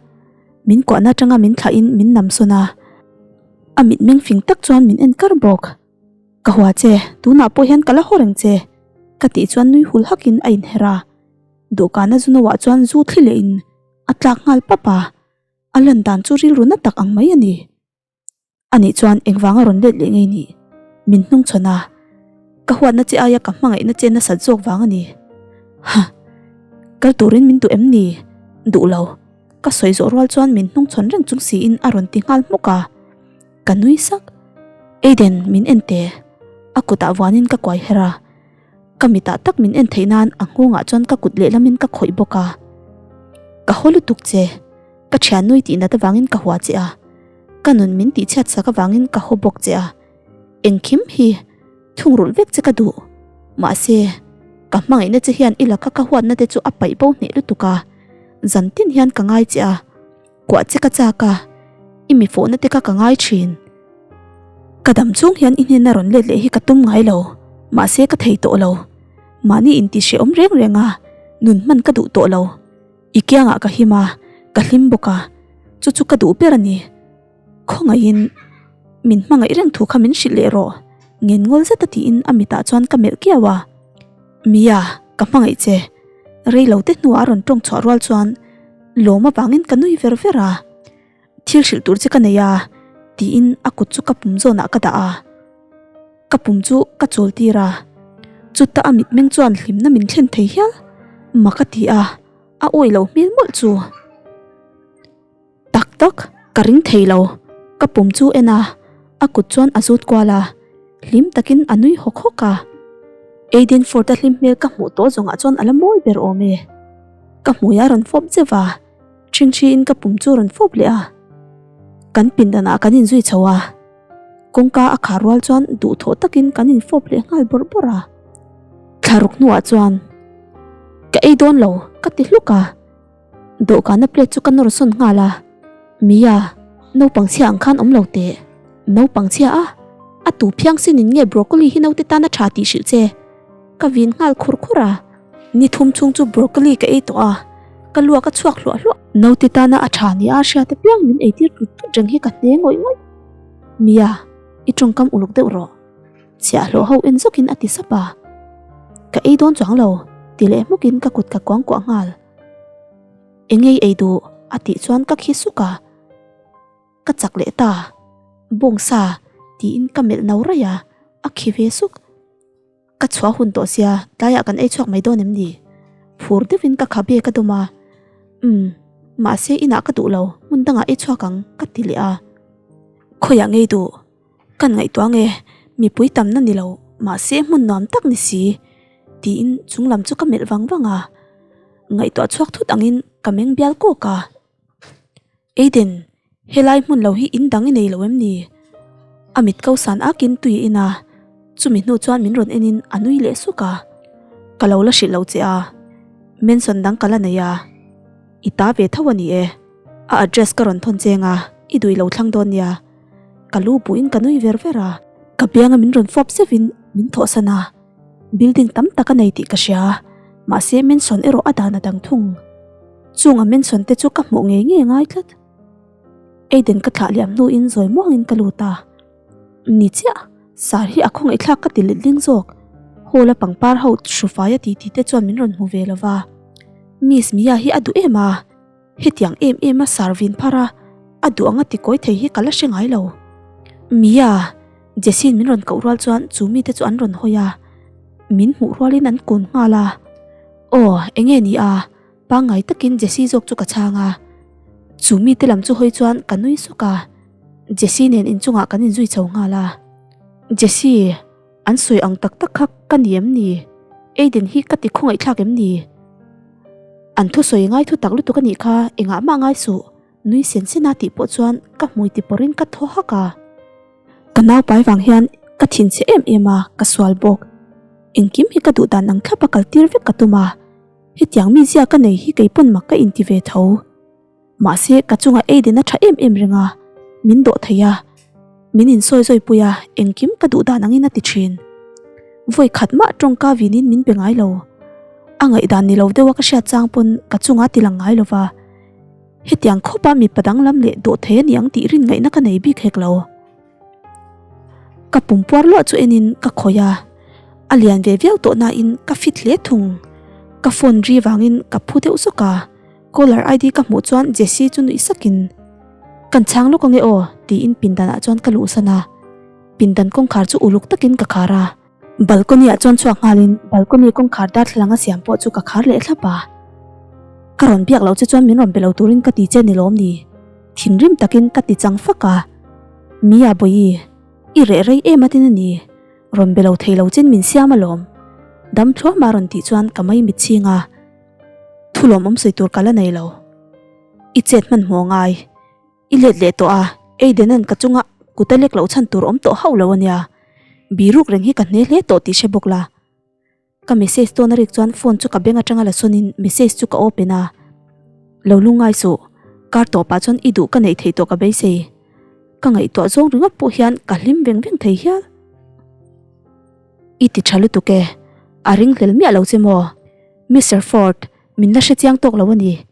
min kuahna atanga min thlahin min nam sawn a, a mitmeng fing tak chuan min en kar bawk. Ka hua che, tunah pawh hian ka la haw reng che, ka tih chuan nui hul hakin a inher a, dawhkana zu noah chuan zu thli lehin a tlak nghal pap a, a lan dan chu rilru na tak ang mai a ni. Anih chuan engvanga rawn let leh ngei nih? Min hnungchhawn a, ka huatna che aia ka hmangaihna che nasat zawk vang a ni. Huh! Kal turin min duh em ni? Duh lo. Ka sawi zawh rual chuan min hnungchhawn reng chung siin a rawn ti nghal hmuk a. Ka nui sak. Aiden, min en teh. A kutah vuanin ka kuai her a. Ka mitah tak min en theih nan a nghawngah chuan ka kut lehlamin ka khawih bawk a. Ka haw lutuk che. Ka thiannui tih nat avangin ka hua che a, ka nun min tihchhiat sak avangin ka haw bawk che a, engkim hi thungrulh vek che ka duh. Mahse, ka hmangaihna che hian i laka ka huatna te chu a paih bo hneh lutuk a, zan tin hian ka ngai che a, kuah che ka chak a, i mi fawhna te kha ka ngai thin. Ka dam chung hian i hnena rawn let leh hi ka tum ngai lo, mahse ka thei tawh lo. Mahni intihhrehawm reng reng a, nun hman ka duh tawh lo. I kiangah ka him a, ka hlim bawk a, chu chu ka duh ber a ni. Khawngaihin min hmangaih reng thu kha min hrilh leh rawh, ngen ngawl zeta tiin a mitah chuan ka melh kiau a. Mia, ka hmangaih che. Rei lo te hnuah a rawn tawng chhuah rual chuan lawm avangin ka nui ver ver a. Thil hrilh tur che ka nei a, tiin a kut chu ka pum zawnah ka dah a. Ka pum chu ka chawl tir a, chuta a mitmeng chuan hlimna min thlen thei hial mak a ti a, a awi lo hmel mawlh chu. Tak tak, ka ring thei lo, ka pum chu en a, a kut chuan a zut kual a, hlim takin a nui hawk hawk a. Aiden Ford-a hlim hmel ka hmuh tawh zawngah chuan a la mawi ber awm e. Ka hmui a rawn fawp zeuh a. Ṭhingṭhiin ka pum chu rawn fawp leh a, kan pindanah kan inzui chho a, kawngka a khar rual chuan duhthawh takin kan infawp leh nghal bawrh bawrh a. Thlaruk hnuah chuan ka ei dawn lo ka ti hluk a, dawhkana plate chu ka nawr sawn nghal a, Mia, naupang chhia ang khan awm lo teh, naupang chhia a, a tu phiang sinin nge broccoli hi naute tan a ṭha tih hrilh che? Ka vin nghal khur khur a. Ni thum chhung chu broccoli ka ei tawh a, ka luak a chhuak hluah hluah. Naute tana a tha nia a hriat apiang min eitir tlut tlut reng hi ka hne ngawih ngawih. Mia, i tawngkam uluk deuh rawh. Chhiahhlawh ho en zawkin a ti sap a. Ka ei dawn chuang lo, ti leh hmukin ka kut ka kuangkuah nghal. Engei ei duh? a tih chuan ka khi suk a. Ka chak leh ta. Bawngsa, tiin ka melh no raih a, a khi ve suk. Ka chhuah hun tawh sia, tlaiah kan ei chhuak mai dawn em ni? Phur deuhin ka khabe ka dawm a, Umm, mahse inah ka duh lo, hmun dangah ei chhuak ang, ka ti leh a. Khawiah ngei duh? Kan ngaihtuah nge, mipui tamna ni lo, mahse hmun nuam tak ni si, tiin chunglam chu ka melh vang vang a. Ngaihtuah chhuak thut angin ka meng bial kawk a. Aiden, helai hmun lo hi in dang i nei lo em ni? A mit ko san akin tui a in a, chumi hnu chuan min rawn en in a nui leh suk a. Ka lo la hrilh lo che a, mansion dang ka la nei a, i ta ve tho a ni e. A address ka rawn thawn cheng a, i duh i lo thlang dawn nia. Ka lu buhin ka nui ver ver a. Ka bianga min rawn fawp zeuhin min thawhsan a, building tam tak a nei tih ka hria, mahse mansion erawh a dan a dang thung. Chung a mention te chu ka hmuh ngei ngei ngai tlat. Aiden ka thlah liam hnuin zawi muangin ka lut a. Ni chiah, sar hi a khawngaihthlak ka ti letling zawk. Hall a pangpar ho hrufai a ti ti te chuan min rawn hmu ve lova. Miss Mia hi a duh em a, hetiang em em a sar vin phar a, a duh anga ti kawi thei hi ka la hre ngai lo. Mia, Jessie-in min rawn koh rual chuan chu mite chu an rawn hawi a, min hmuh rualin an kun nghal a. Aw, enge ni a? Pangngai takin Jessie zawk chu ka chhang a, chu mite lam chu hawi chuan ka nui suk a, Jessie nen inchungah kan inzui chho nghal a. Jessie, an sawi ang tak tak kha ka ni em ni? Aiden hi ka ti khawngaihthlak em ni? An thusawi ngai thu tak lutuk a nih kha, engah mah ngai suh. Nui sen sen a tih pawh chuan ka hmui ti pawrhin ka thaw hak a. Ka naupai vang hian ka thinchhe em em a, ka sual bawk. Engkim hi ka duh dan ang thlap a kal tir vek ka tum a. Hetiang mi zia ka nei hi kei pawn mak ka inti ve tho. Mahse ka chunga Aiden a tha em em reng a, min dawh thei a, min insawi zawi pui a, engkim ka duh dan angin a ti thin. Vawi khat mah tawngka vinin min pe ngai lo. A ngaihdan ni lo deuha ka hriat chang pawn ka chunga ti lang ngai lo va. Hetiang khawpa mipa danglam leh dawh thei a ni ang tih rin ngaihna ka nei bik hek lo. Ka pum puar luah chu enin ka khawih a, a lian ve viau tawh nain ka fit hle thung. Ka phone ri vangin ka phu deuh zawk a, caller ID ka hmuh chuan Jessie chu nuih sakin, Kan chhang lawk ange aw tiin pindan ah chuan ka luhsan a, pindan kawngkhar chu uluk takin ka khar a. Balcony ah chuan chhuak nghalin balcony kawngkhar darthlalang a siam pawh chu ka khar leh thlap a. Ka rawn biak loh che chuan min rawn be lo turin ka ti che ni lawm ni? Thinrim takin ka ti chang fak a. Mia Bawihi, i reh rei em atin a ni. Rawn be lo thei lo chin min siam alawm. Dam thluam a rawn tih chuan ka mai mit chhing a. Thu lawmawm sawi tur ka la nei lo. I chet hmanhmawh ngai. I let leh tawh a, Aidenan ka chunga kut a lek loh chhan tur awm tawh hauh lo ania. Biruk reng hi ka hne hle tawh tih hre bawk la. Ka message tawn a rik chuan phone chu ka beng atanga la sawnin message chu ka open a. Lo lungngai suh, kar tawpah chuan i duh ka neih theih tawh ka beisei. Ka ngaihtuah zawng ringawt pawh hian ka hlim veng veng thei hial. I ti tha lutuk e, a ringhlel miah lo che maw? Mister Ford, min la hrechiang tawk lo a ni.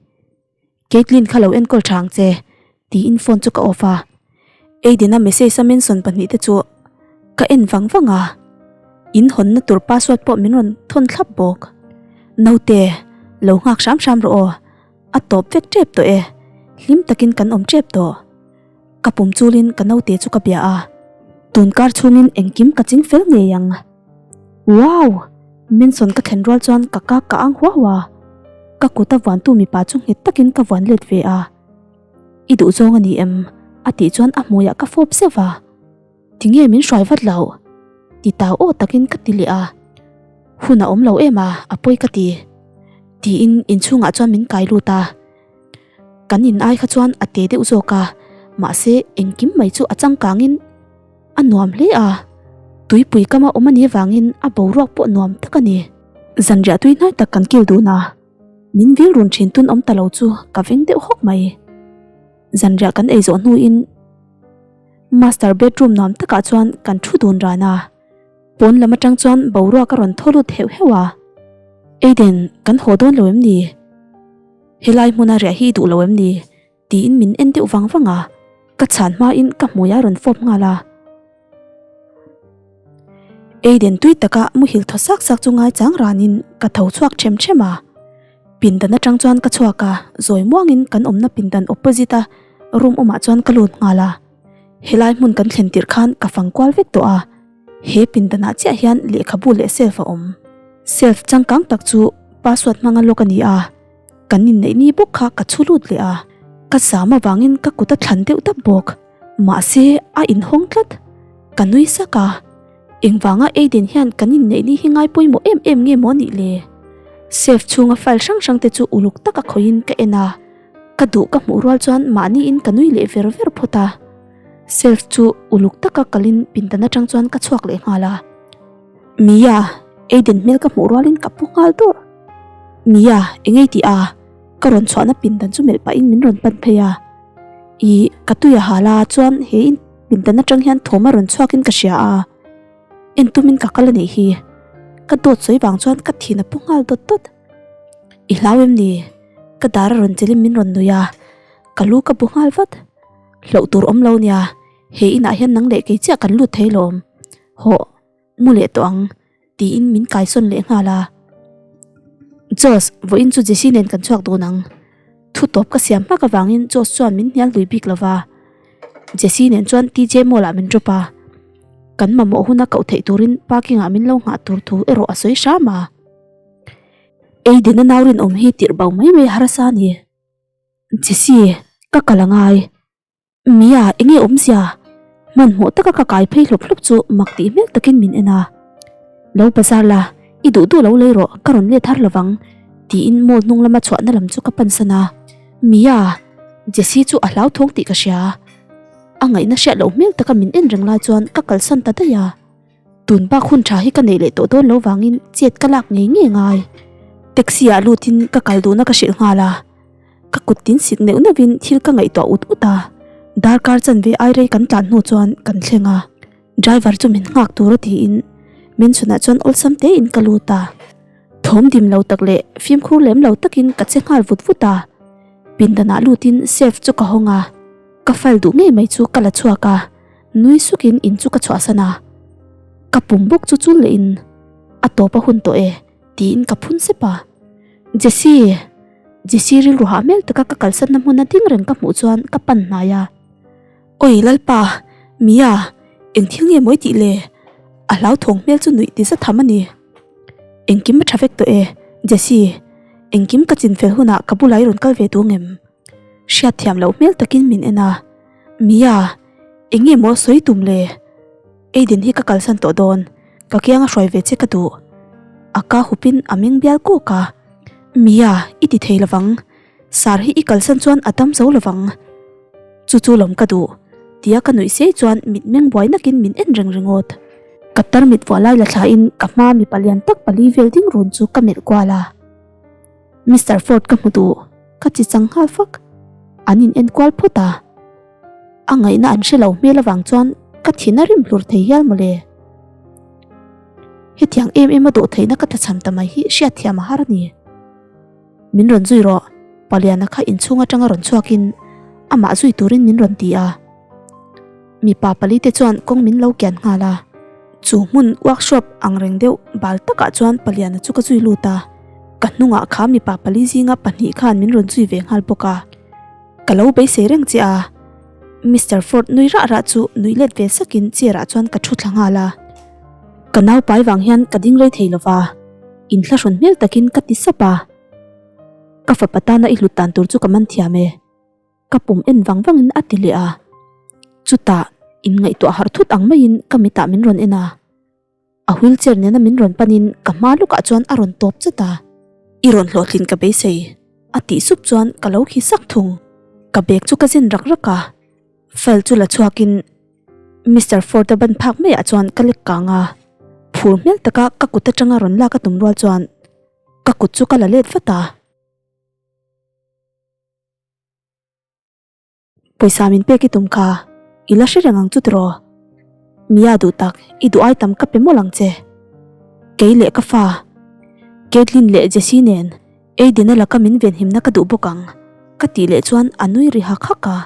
Caitlyn kha lo enkawl tha ang che, tiin phone chu ka off a. Aiden-a message a mention pahnihte chu ka en vang vang a, in hawnna tur password pawh min rawn thawn thlap bawk. Naute, lo nghak hram hram rawh aw, a tawp vek tep tawh e, hlim takin kan awm tep tawh. Ka pum chulin ka naute chu ka bia a, tunkar chhungin engkim ka ching fel ngei ang. Wow! Mansion ka thlen rual chuan ka kak ka ang huau a, ka kut a vuantu mipa chu nghet takin ka vuan let ve a. I duh zawng a ni em? a tih chuan a hmuiah ka fawp zeuh a. Tinge min hruai vat loh? Ti tau aw takin ka ti leh a. Hun a awm lo em a, a pawi ka ti. Tiin inchhungah chuan min kai lut a. Kan in ai kha chuan a te deuh zawk a, mahse engkim mai chu a changkangin a nuam hle a, tuipui kama awm a nih avangin a boruak pawh nuam tak a ni. Zanriah tui hnai tak kan kil dun a, min vil run thin tun awm ta lo chu ka veng deuh hawk mai. Zanriah kan ei zawh hnuin master bedroom nuam takah chuan kan thu dun ran a, pawn lam atang chuan boruak a rawn thaw lut heuh heuh a, Aiden, kan haw dawn lo em ni? Helai hmuna riah hi i duh lo em ni? Tiin min en deuh vang vang a, ka chhan hmain ka hmui a rawn fawp nghal a. Aiden tui taka muhil thaw sak sak chu ngaichang ranin ka tho chhuak them them a. Pindan atang chuan ka chhuak a, zawi muangin kan awmna pindan opposite a room awmah chuan ka lut nghal a. Helai hmun kan thlen tirh khan ka fang kual vek tawh a, he pindanah chiah hian lehkhabu leh shelf a awm. Shelf changkang tak chu password hmanga lock a ni a. Kan inneih ni bawk kha ka chhu lut leh a, ka zam avangin ka kut a thlan deuh dap bawk. Mahse, a inhawng tlat. Ka nui sak a, engvanga Aiden hian kan inneih ni hi ngai pawimawh em em nge maw nih le? Safe chhunga file hrang hrang te chu uluk taka khawihin ka en a, ka duh ka hmuh rual chuan mahniin ka nui leh ver ver phawt a. Safe chu uluk taka kalin pindan atang chuan ka chhuak leh nghal a. Mia, Aiden hmel ka hmuh rualin ka pu nghal dawrh. Mia, engei tih a? Ka rawn chhuahna pindan chu melh pahin min rawn pan phei a. Ih, ka tui a hal a, chuan he in pindan atang hian thawm a rawn chhuakin ka hria a. En tumin ka kal a nih hi. Ka dawt sawi vang chuan ka thin a pu nghal dawt dawt. I hlau em ni? Ka dar a rawn chelin min rawn nui a. Ka lu ka bu nghal vat. Hlauh tur awm lo nia, he inah hian nang leh kei chiah kan lut thei lawm. Hawh, mu leh tawh ang, tiin min kaisawn leh nghal a. Josh, vawiin chu Jessie nen kan chhuak dawn ang. Thu tawp ka siam hmak avangin Josh chuan min hnial lui bik lo va. Jessie nen chuan TJ Mall ah min drop a. Kan mamawh huna koh theih turin parking ah min lo nghah tur thu erawh a sawi hram a. Aiden-a nau rinawm hi tirh bo mai mai harsa a ni. Jessie, ka kal angai. Mia, enge awmzia? Hmanhmawh taka ka kai phei hlawp hlawp chu mak tih hmel takin min en a. Lo bazar la, i duh duh lo lei rawh, ka rawn let har lovang, tiin mall hnung lama chhuahna lam chu ka pansan a. Mia! Jessie chu a hlauthawng tih ka hria. A ngaihna hriat loh hmel taka min en reng lai chuan ka kalsan ta daih a. Tun bak hun tha hi ka neih leh tawh dawn lo vangin chet ka lak ngei ngei ngai. Taxi ah lutin ka kal duhna ka hrilh nghal a. Ka kut tin sik neuh neuhin thil ka ngaihtuah ut ut a. Darkar chanve ai rei kan tlan hnu chuan kan thleng a. Driver chu min nghak tur a tiin mansion ah chuan awlsam tein ka lut a. Thawm dim lo tak leh fimkhur lem lo takin ka che nghal vut vut a. Pindanah lutin safe chu ka hawng a. Ka file duh ngei mai chu ka la chhuak a. Nui sukin in chu ka chhuahsan a, ka pum bawk chu chul leh in a tawp a hun tawh e tiin ka phun sep a. Jessie! Jessie rilru hah hmel taka ka kalsanna hmuna ding reng ka hmuh chuan ka pan hnai a. Awi Lalpa! Mia! Eng thil nge mawi tih le? A hlauthawng hmel chu nuih ti za tham a ni. Engkim a tha vek tawh e, Jessie! Engkim ka chinfel hunah ka bulah i rawn kal ve duh ngem? Hriatthiam loh hmel takin min en a. Mia! Eng nge maw sawi tum le? Aiden hi ka kalsan tawh dawn, ka kianga hruai ve che ka duh. A ka hupin a meng bial kawk a. Mia, i ti thei lovang. Sar hi i kalsan chuan a dam zo lovang. Chu chu lawm ka duh. Tia ka nuih sei chuan mitmeng buai nakin min en reng ringawt. Ka tarmit vuah lai la thlain ka hma mipa lian tak pali vel ding run chu ka melh kual a. Mister Ford ka hmu duh, ka chi chang nghal fak. An in enkual phawt a. A ngaihna an hre lo hmel avang chuan ka thin a rim hlur thei hial mawle. Hetiang em em a dawh theihna ka tlachham ta mai hi hriatthiam a har a ni. Min rawn zui rawh, Paliana kha inchhung atanga rawn chhuakin amah zui turin min rawn ti a. Mipa palite chuan kawng min lo kian nghal a. Chu hmun workshop ang reng deuh bal takah chuan Paliana chu ka zui lut a. Ka hnungah kha mipa pali zinga pahnih khan min rawn zui ve nghal bawk a. Ka lo beisei reng che a. Mister Ford nui rah rah chu nuih let ve sakin chair ah chuan ka thu thla nghal a. Ka nau pai vang hian ka ding rei thei lova, inthlahrun hmel takin ka ti sap a. Ka fapa tana i hlut dan tur chu ka man thiam e. Ka pum en vang vangin a ti leh a. Chutah inngaihtuah harh thut ang maiin ka mitah min rawn en a. A wheelchair nena min rawn panin ka hma lukah chuan a rawn tawp chat a, I rawn hlawhtlin ka beisei, a tih sup chuan ka lo khi sak thung. Ka bag chu ka zen rak rak a, file chu la chhuakin Mister Ford-a ban phak maiah chuan ka lek kang a, phur hmel taka ka kut atanga rawn lak a tum rual chuan ka kut chu ka la let vat a. Pawisa min pek i tum kha, i la hre reng ang chu tiraw? Mia duh tak, i duh ai tam ka pe mawlh ang che. Kei leh ka fa, Caitlyn leh Jessie nen Aiden-a laka min venhimna ka duh bawk ang, ka tih leh chuan a nui ri hak hak a.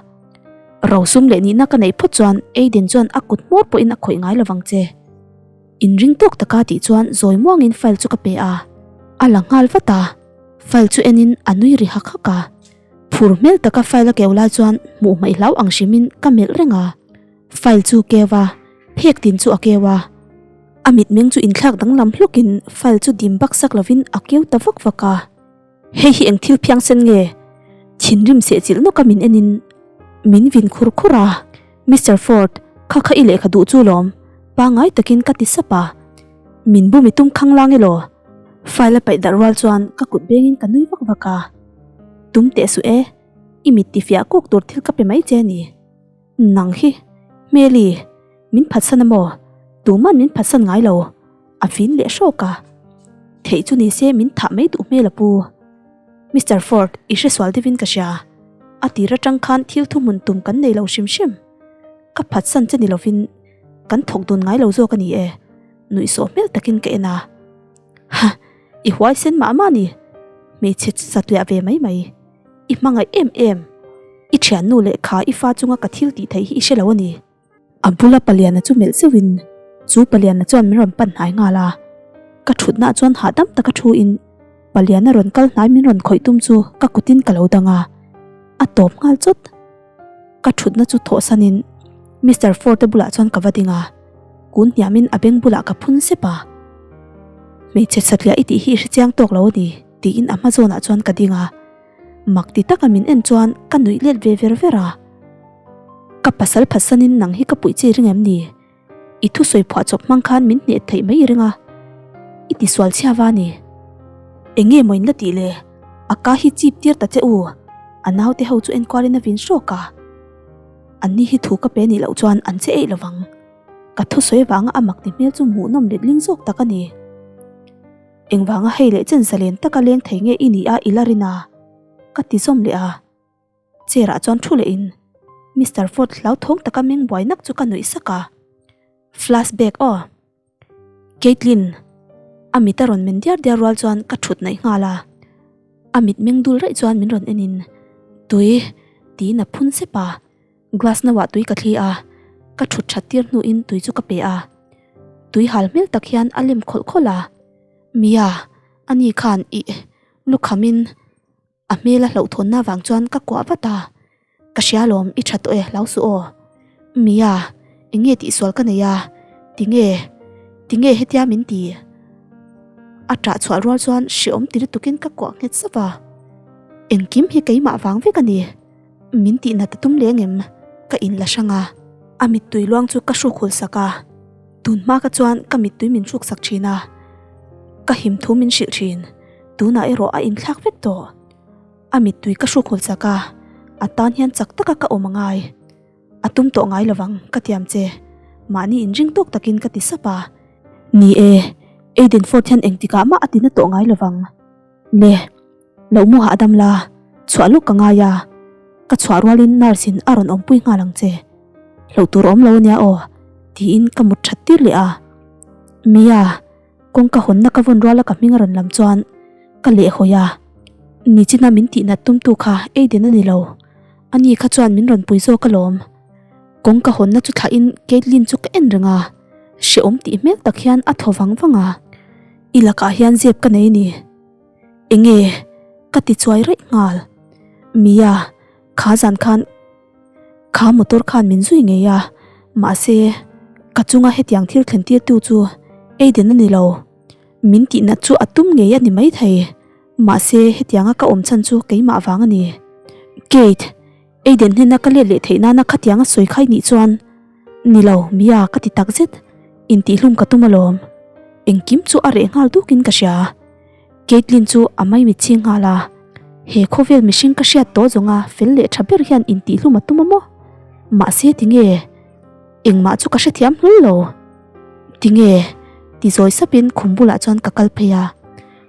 Rosum leh nihna ka neih phawt chuan Aiden chuan a kut hmawr pawhin a khawih ngai lovang che. Inring tawk taka tih chuan zawi muangin file chu ka pe a, a la nghal vat a. File chu enin a nui ri hak hak a. Phur hmel taka file a keu lai chuan hmuh hmaih hlau ang hrimin ka melh reng a. File chu keu a, phek tin chu a keu a. A mitmeng chu inthlak danglam hlukin file chu dim bak sak lovin a keu ta vak vak a. Hei hi eng thil phiangsen nge? Thinrim sehchilh nawka min enin min vin khur khur a. Mister Ford, kha kha i lehkha duh chu lawm, pangngai takin ka ti sap a. Min bum i tum khanglang elaw? File a paih darh rual chuan ka kut bengin ka nui vak vak a. Tum teh suh e, i mit tifiah kuk tur thil ka pe mai che a ni. Nang hi, Hmeli, min phatsan a maw? Tuman min phatsan ngai lo, a vin leh hrawk a. Theih chu ni se min thah mai duh hmel a pu. Mister Ford, i hresual deuhin ka hria. A tir atang khan thil thuhmun tum kan nei lo hrim hrim. Ka phatsan che ni lovin kan thawk dun ngai lo zawk a ni e. Nuihsawh hmel takin ka en a. Ha! I huaisen mah mah ni. Hmeichhe satliah ve mai mai. I hmangaih em em. I thiannu leh kha i fa chunga ka thil tih theih hi i hre lo a ni. A bula paliana chu melh zeuhin chu paliana chuan min rawn pan hnai nghal a. Ka thutna chuan hahdam taka thu in paliana rawn kal hnai min rawn khawih tum chu ka kutin ka lo dang a. A tawp nghal chawt. Ka thutna chu thawhsanin Mister Ford-a bulah chuan ka va ding a, kun hniamin a beng bulah ka phun sep a. Hmeichhe satliah i tih hi i hrechiang tawk lo a ni, tiin a hma zawnah chuan ka ding a. Mak ti taka min en chuan ka nuih let ve ver ver a. Ka pasal phatsanin nang hi ka puih chi ring em ni? I thusawi phuah chawp hmang khan min hneh theih mai i ring a, i ti sual chhia va ni. Eng nge maw in la tih le? A ka hi chip tir ta che u. A naute ho chu enkualin a vin hrawk a. Anni hi thu ka pe nih loh chuan an che eih lovang. Ka thusawi vanga a mak ti hmel chu hmuhnawm letling zawk tak a ni. Engvanga hei leh chen zalen taka leng thei nge i nih a i la rin a? Ka ti zawm leh a. Chair ah chuan thu leh in Mister Ford hlauthawng taka meng buai nak chu ka nuih sak a. Flashback aw. Caitlyn, a mit a rawn men diar diar rual chuan ka thut naih nghal a. A mit meng dul raih chuan min rawn en in, Tui, tiin a phun sep a. Glass no ah tui ka thli a, ka thut that tir hnuin tui chu ka pe a. Tui hal hmel tak hian a lem khawlh khawlh a. Mia, ani khan ih lukhamin A hmel a hlauhthawnna vang chuan ka kuah vat a, Ka hria lawm, i tha tawh e, hlau suh aw. Mia, eng nge tihsual ka nei a? Tinge? Tinge hetia min ti? A ṭah chhuah rual chuan hreawm ti lutukin ka kuah nghet sap a. Engkim hi keimah vang vek a ni. Min tihnat a tum leng em? Ka inla hrang a. A mittui luang chu ka hruk hul sak a. Tun hma ka chuan ka mittui min hruk sak thin a. Ka him thu min hrilh thin. Tunah erawh a inthlak vek tawh. A mittui ka hruk hul chak a, a tan hian chak taka ka awm a ngai. A tum tawh ngai lovang, ka tiam che. Mahni inring tawk takin ka ti sap a. Ni e, Aiden Ford hian engtikah mah a tina tawh ngai lovang. Le, lo mu hahdam la, chhuah lawk ka ngai a. Ka chhuah rualin nurse in a rawn awmpui nghal ang che. Hlauh tur awm lo ania aw, tiin ka mut that tir leh a. Mia. Kawngka hawnna ka vawn ruala ka hming a rawn lam chuan ka lehhawi a, nichina min tihnat tumtu kha Aiden a ni lo, ani kha chuan min rawn pui zawk alawm. Kawngka hawnna chu thlahin Caitlyn chu ka en reng a, hrehawm tih hmel tak hian a thaw vang vang a, I lakah hian zep ka nei a ni. Enge? Ka ti chuai raih nghal. Mia, kha zan khan. Kha motor khan min zui ngei a, mahse ka chunga hetiang thil thlen tirtu chu Aiden a ni lo. Min tihnat chu a tum ngei a ni maithei, mahse hetianga ka awm chhan chu keimah vang a ni. Kate, Aiden hnena ka let leh theih nana khatianga sawi khai nih chuan ni lo, Mia ka ti takzet, intihhlum ka tum alawm. Engkim chu a reh nghal dukin ka hria. Caitlyn chu a maimit ching nghal a, He khawvel mihring ka hriat tawh zawnga fel leh tha ber hian intihhlum a tum a maw? Mahse tinge? Engmah chu ka hrethiam hlul lo. Tinge? Ti zawi sapin khum bulah chuan ka kal phei a,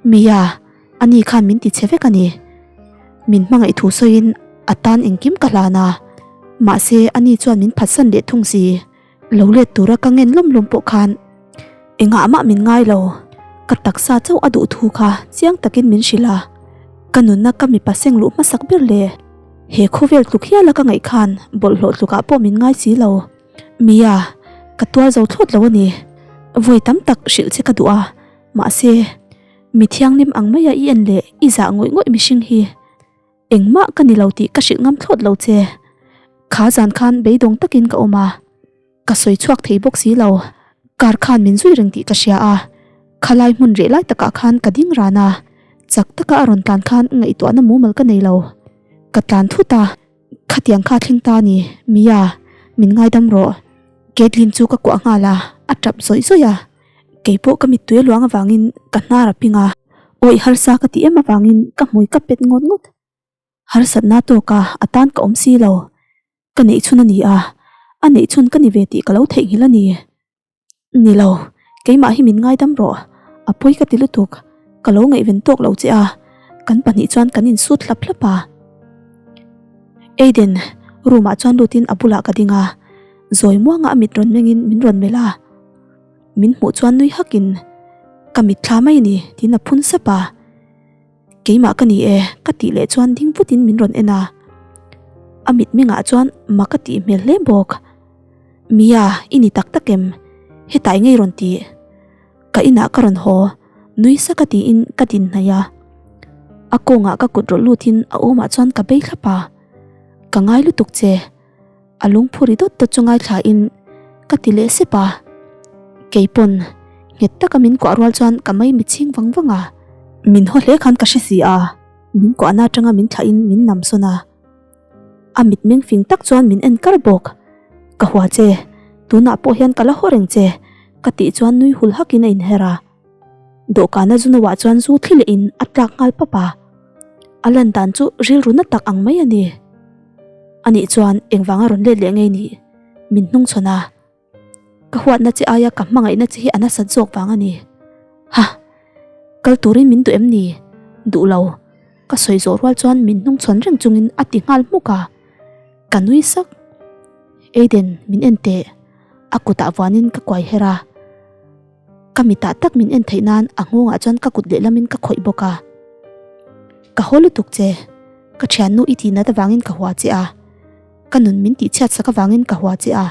Mia, ani khan min ti chhe vek a ni. Min hmangaih thu sawiin a tan engkim ka hlan a, mahse ani chuan min phatsan leh thung si. Lo let tura ka ngen lawm lawm pawh khan engah mah min ngai lo. Ka taksa chauh a duh thu kha chiang takin min hrilh a, ka nunna ka mipa seng luh hmasak ber le. He khawvel tluk hiala ka ngaih khan bawlhhlawh tlukah pawh min ngai si lo. Mia, ka tuar zo thlawt lo a ni. Vawi tam tak hrilh che ka duh a, mahse, mi thianghlim ang maia i en leh i zah ngawih ngawih mihring hi. Engmah ka ni lo tih ka hrilh ngam thlawt lo che. Kha zan khan beidawng takin ka awm a, ka sawi chhuak thei bawk si lo. Car khan min zui reng tih ka hria a, khalai hmun reh lai takah khan ka ding ran a, chak taka a rawn tlan khan ngaihtuahna mumal ka nei lo. Ka tlan thut a, khatiang kha thleng ta a ni, Mia, min ngaidam rawh. Caitlyn chu ka kuah nghal a, a tap zawih zawih a. Keipawh ka mittui a luang avangin ka hnar a ping a, awih harsa ka ti em avangin ka hmui ka pet ngawt ngawt. Harsatna tawka a tan ka awm si lo. Ka neihchhun a ni a, a neihchhun ka ni ve tih ka lo theihnghilh a ni. Ni lo, keimah hi min ngaidam rawh, a pawi ka ti lutuk, ka lo ngaihven tawk lo che a, kan pahnih chuan kan insut hlap hlap a. Aiden, room ah chuan lutin a bulah ka ding a, zawi muanga a mit rawn mengin min rawn melh a. Min hmuh chuan nui hakin, Ka mitthla mai a ni, tiin a phun sap a. Keimah ka ni e, ka tih leh chuan ding vutin min rawn en a. A mitmengah chuan mak a tih hmel hle bawk. Mia, i ni tak tak em? Hetah eng nge i rawn tih? Ka inah ka rawn haw, nui sak a tiin ka din hnaih a. A kawngah ka kut rawlh lutin a awmah chuan ka bei thlap a. Ka ngai lutuk che. A lungphu ri dawt dawt chu ngaithla in ka ti leh sep a, keipawn nghet taka min kuah rual chuan ka mai mitchhing vang vang a, min haw hle khan ka hre si a, min kuahna atanga min thlah in min nam sawn a, a mitmeng fing tak chuan min en kar bawk, ka hua che, tunah pawh hian ka la haw reng che ka tih chuan nui hul hak in a inher a, dawhkana zu no ah chuan zu thli leh in a tlak nghal pap a. A lan dan chu rilru na tak ang mai a ni. Anih chuan engvanga rawn let leh ngei nih? Min hnungchhawn a. Ka huatna che aia ka hmangaihna che hi a nasat zawk vang a ni. Ha! Kal turin min duh em ni? Duh lo. Ka sawi zawh rual chuan min hnungchhawn reng chungin a ti nghal hmuk a. Ka nui sak. Aiden, min en teh. A kutah vuanin ka kuai her a. Ka mitah tak min en theih nan a nghawngah chuan ka kut lehlamin ka khawih bawk a. Ka haw lutuk che. Ka thiannu i tihnat avangin ka hua che a. Ka nun min tihchhiat sak avangin ka hua che a.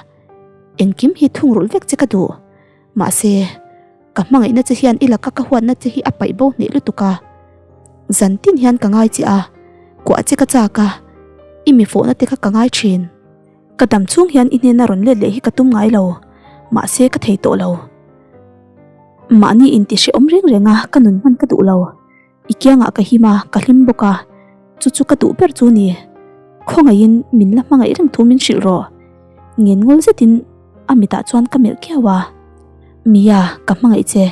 Engkim hi thungrulh vek che ka duh. Mahse, ka hmangaihna che hian i laka ka huatna che hi a paih bo hneh lutuk a. Zan tin hian ka ngai che a, kuah che ka chak a, i mi fawhna te kha ka ngai thin. Ka dam chhung hian i hnena rawn let leh hi ka tum ngai lo, mahse ka thei tawh lo. Mahni intihrehawm reng reng a ka nun hman ka duh lo. I kiangah ka him a, ka hlim bawk a, chu chu ka duh ber chu ni. Khawngaihin min la hmangaih reng thu min hrilh rawh. Ngen ngawl zetin a mitah chuan ka melh kiau a. Mia, ka hmangaih che.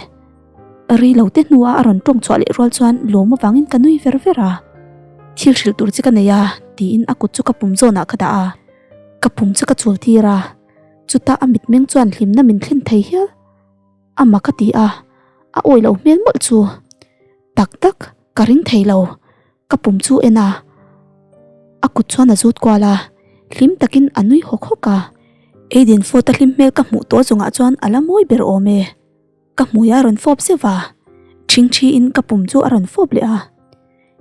Rei lo te hnua a rawn tawng chhuah leh rual chuan lawm avangin ka nui ver ver a. Thil hrilh tur che ka nei a, tiin a kut chu ka pum zawnah ka dah a. Ka pum chu ka chul tir a, chutah a mitmeng chuan hlimna min thlen thei hial. A mak a ti a, a awi lo hmel mawlh chu. Tak tak, ka ring thei lo. Ka pum chu en a, a kut chuan a zut kual a, hlim takin a nui hawk hawk a. Aiden Ford-a hlim hmel ka hmuh tawh zawngah chuan a la mawi ber awm e. Ka hmui a rawn fawp zeuh a, ṭhingṭhiin ka pum chu a rawn fawp leh a.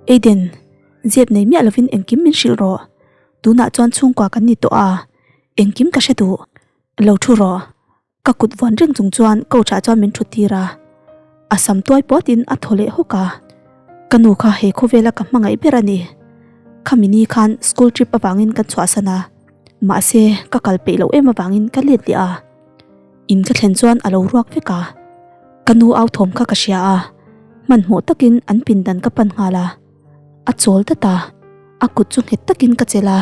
Aiden, zep nei miah lovin engkim min hrilh rawh. Tunah chuan chhungkua kan ni tawh a, engkim ka hre duh. Lo thu rawh. Ka kut vuan reng chung chuan coach ah chuan min thut tir a, a sam tuai puatin a thaw leh hawk a. Ka nu kha he khawvela ka hmangaih ber a ni. Khami ni khan school trip avangin kan chhuahsan a, mahse ka kal peih loh em avangin ka let leh a. In ka thlen chuan a lo ruak vek a, ka nu au thawm kha ka hria a, hmanhmawh takin an pindan ka pan nghal a, a chawl dat a, a kut chu nghet takin ka chelh a,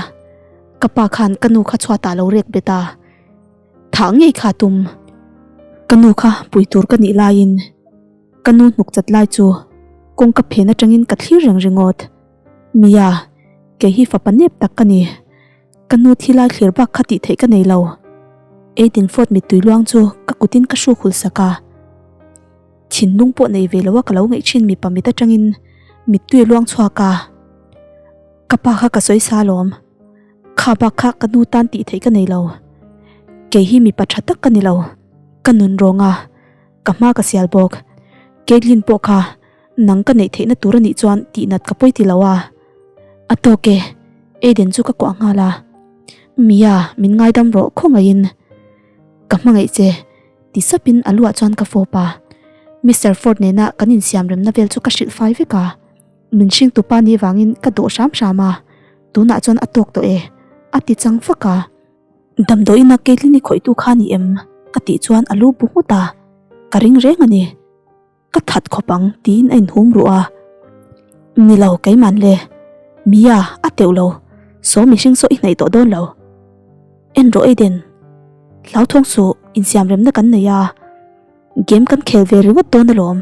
ka pa khan ka nu kha chhuatah a lo rek bet a. Thah ngei kha tum. Ka nu kha pui tur ka nih laiin ka nu hnuk chat lai chu kawngka phen atangin ka thlir reng ringawt. Mia, kei hi fapa nep tak ka ni. Ka nu thi lai thlir bak kha tih theih ka nei lo. Aiden Ford mittui luang chu ka kutin ka hruk hul sak a. Thinlung pawh nei ve lo a ka lo ngaih thin mipa mit atangin mittui a luang chhuak a. Ka pa kha ka sawi sa alawm. Kha bak kha ka nu tan tih theih ka nei lo. Kei hi mipa tha tak ka ni lo. Ka nun rawng a, ka hma ka sial bawk. Caitlyn pawh kha nang ka neih theihna tur a nih chuan tihnat ka pawi ti lo a. A tawk e, Aiden chu ka kuah nghal a. Mia, min ngaidam rawh khawngaihin. Ka hmangaih che, ti sapin a luah chuan ka fawp a. Mister Ford nena kan insiam remna vel chu ka hrilh fai vek a. Min hringtu pa nih vangin ka dawh hram hram a, tunah chuan a tawk tawh e, a ti chang fak a. Damdawiina Caitlyn-i khawihtu kha ni em? ka tih chuan a lu bu nghut a, ka ring reng a ni. Ka that khawp ang tiin a inhum ruh a. Ni lo keiman le, Mia, a teuh lo, saw mihring saw i hnaih tawh dawn lo. En rawh Aiden, hlauthawng suh, insiamremna kan nei a. Game kan khel ve ringawt dawn alawm,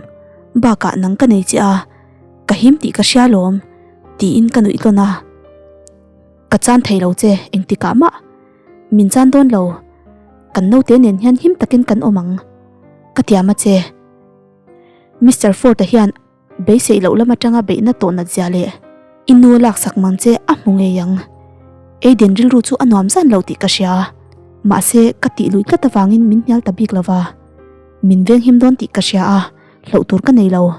bakah nang ka nei che a, ka him tih ka hria alawm, tiin ka nuih tlawn a. Ka chan thei lo che engtikah mah, min chan dawn lo, kan naute nen hian him takin kan awm ang, ka tiam a che. Mister Ford-a hian Beiseih loh lam atanga beihna tawh nat zia leh i nu a laksak mang che a hmu ngei ang. Aiden rilru chu a nuam zan lo tih ka hria. Mahse, ka tih luih tlat avangin min hnial ta bik lo va. Min venghim dawn tih ka hria a, hlauh tur ka nei lo.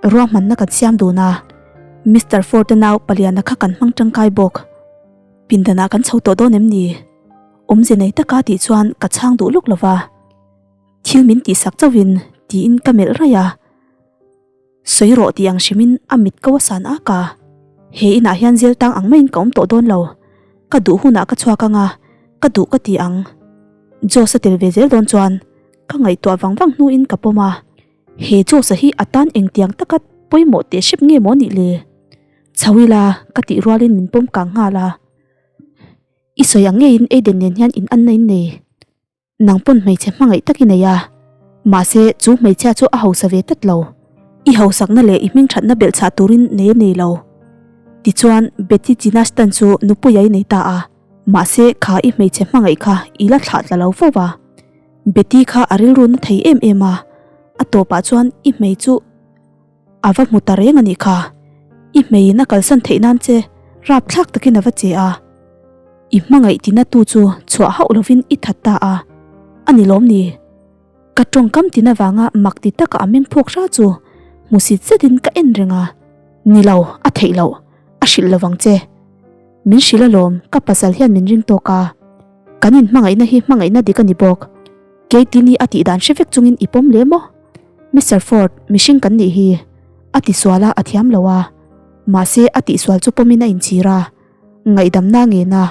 Ruahmanna kan siam dun a, Mister Ford-a nau paliana kha kan hmang tangkai bawk. Pindanah kan chho tawh dawn em ni? Awmze nei taka tih chuan ka chhang duh lawk lo va. Thil min tihsak chauhin tiin ka melh raih a. Sawi rawh tih ang hrimin a mit ko a san ak a. He inah hian zel tang ang maiin ka awm tawh dawn lo. Ka duh hunah ka chhuak ang a, ka duh ka ti ang. Josh a tel ve zel dawn chuan ka ngaihtuah vang vang hnuin ka pawm a. He Josh-a hi a tan engtiang taka pawimawh teh hrep nge maw nih le? Chho ila ka tih rualin min pawm kang nghal a. I sawi ang ngeiin Aiden nen hian in anna in nei. Nang pawn hmeichhe hmangaih tak i nei a, mahse chu hmeichhia chu a hausa ve tlat lo. I hausakna leh i hmingthatna belhchhah turin nei a nei lo. Tichuan, Betty Chinastan chu nupui a i nei ta a, mahse kha i hmeichhe hmangaih kha i la thlah tla lo fo va. Betty kha a rilru na thei em em a, a tawpah chuan i hmei chu a va hmu ta reng a nih kha. I hmeiin a kalsan theih nan che rapthlak takin a va che a. I hmangaih tina tu chu chhuah hauh lovin i that ta a, a ni lawm ni? Ka tawngkam tin avanga mak ti taka a meng phawk hra chu hmusit zetin ka en reng a. Ni lo, a theih loh, a hrilh lovang che. Min hrilh alawm, ka pasal hian min ring tawk a. Kan inhmangaihna hi hmangaihna dik a ni bawk. Keitini a tih dan hre vek chungin i pawm le maw? Mister Ford, mihring kan nih hi. A tisual a, a thiam lo a. Mahse, a tihsual chu pawmin a inchhir a. Ngaihdamna ngena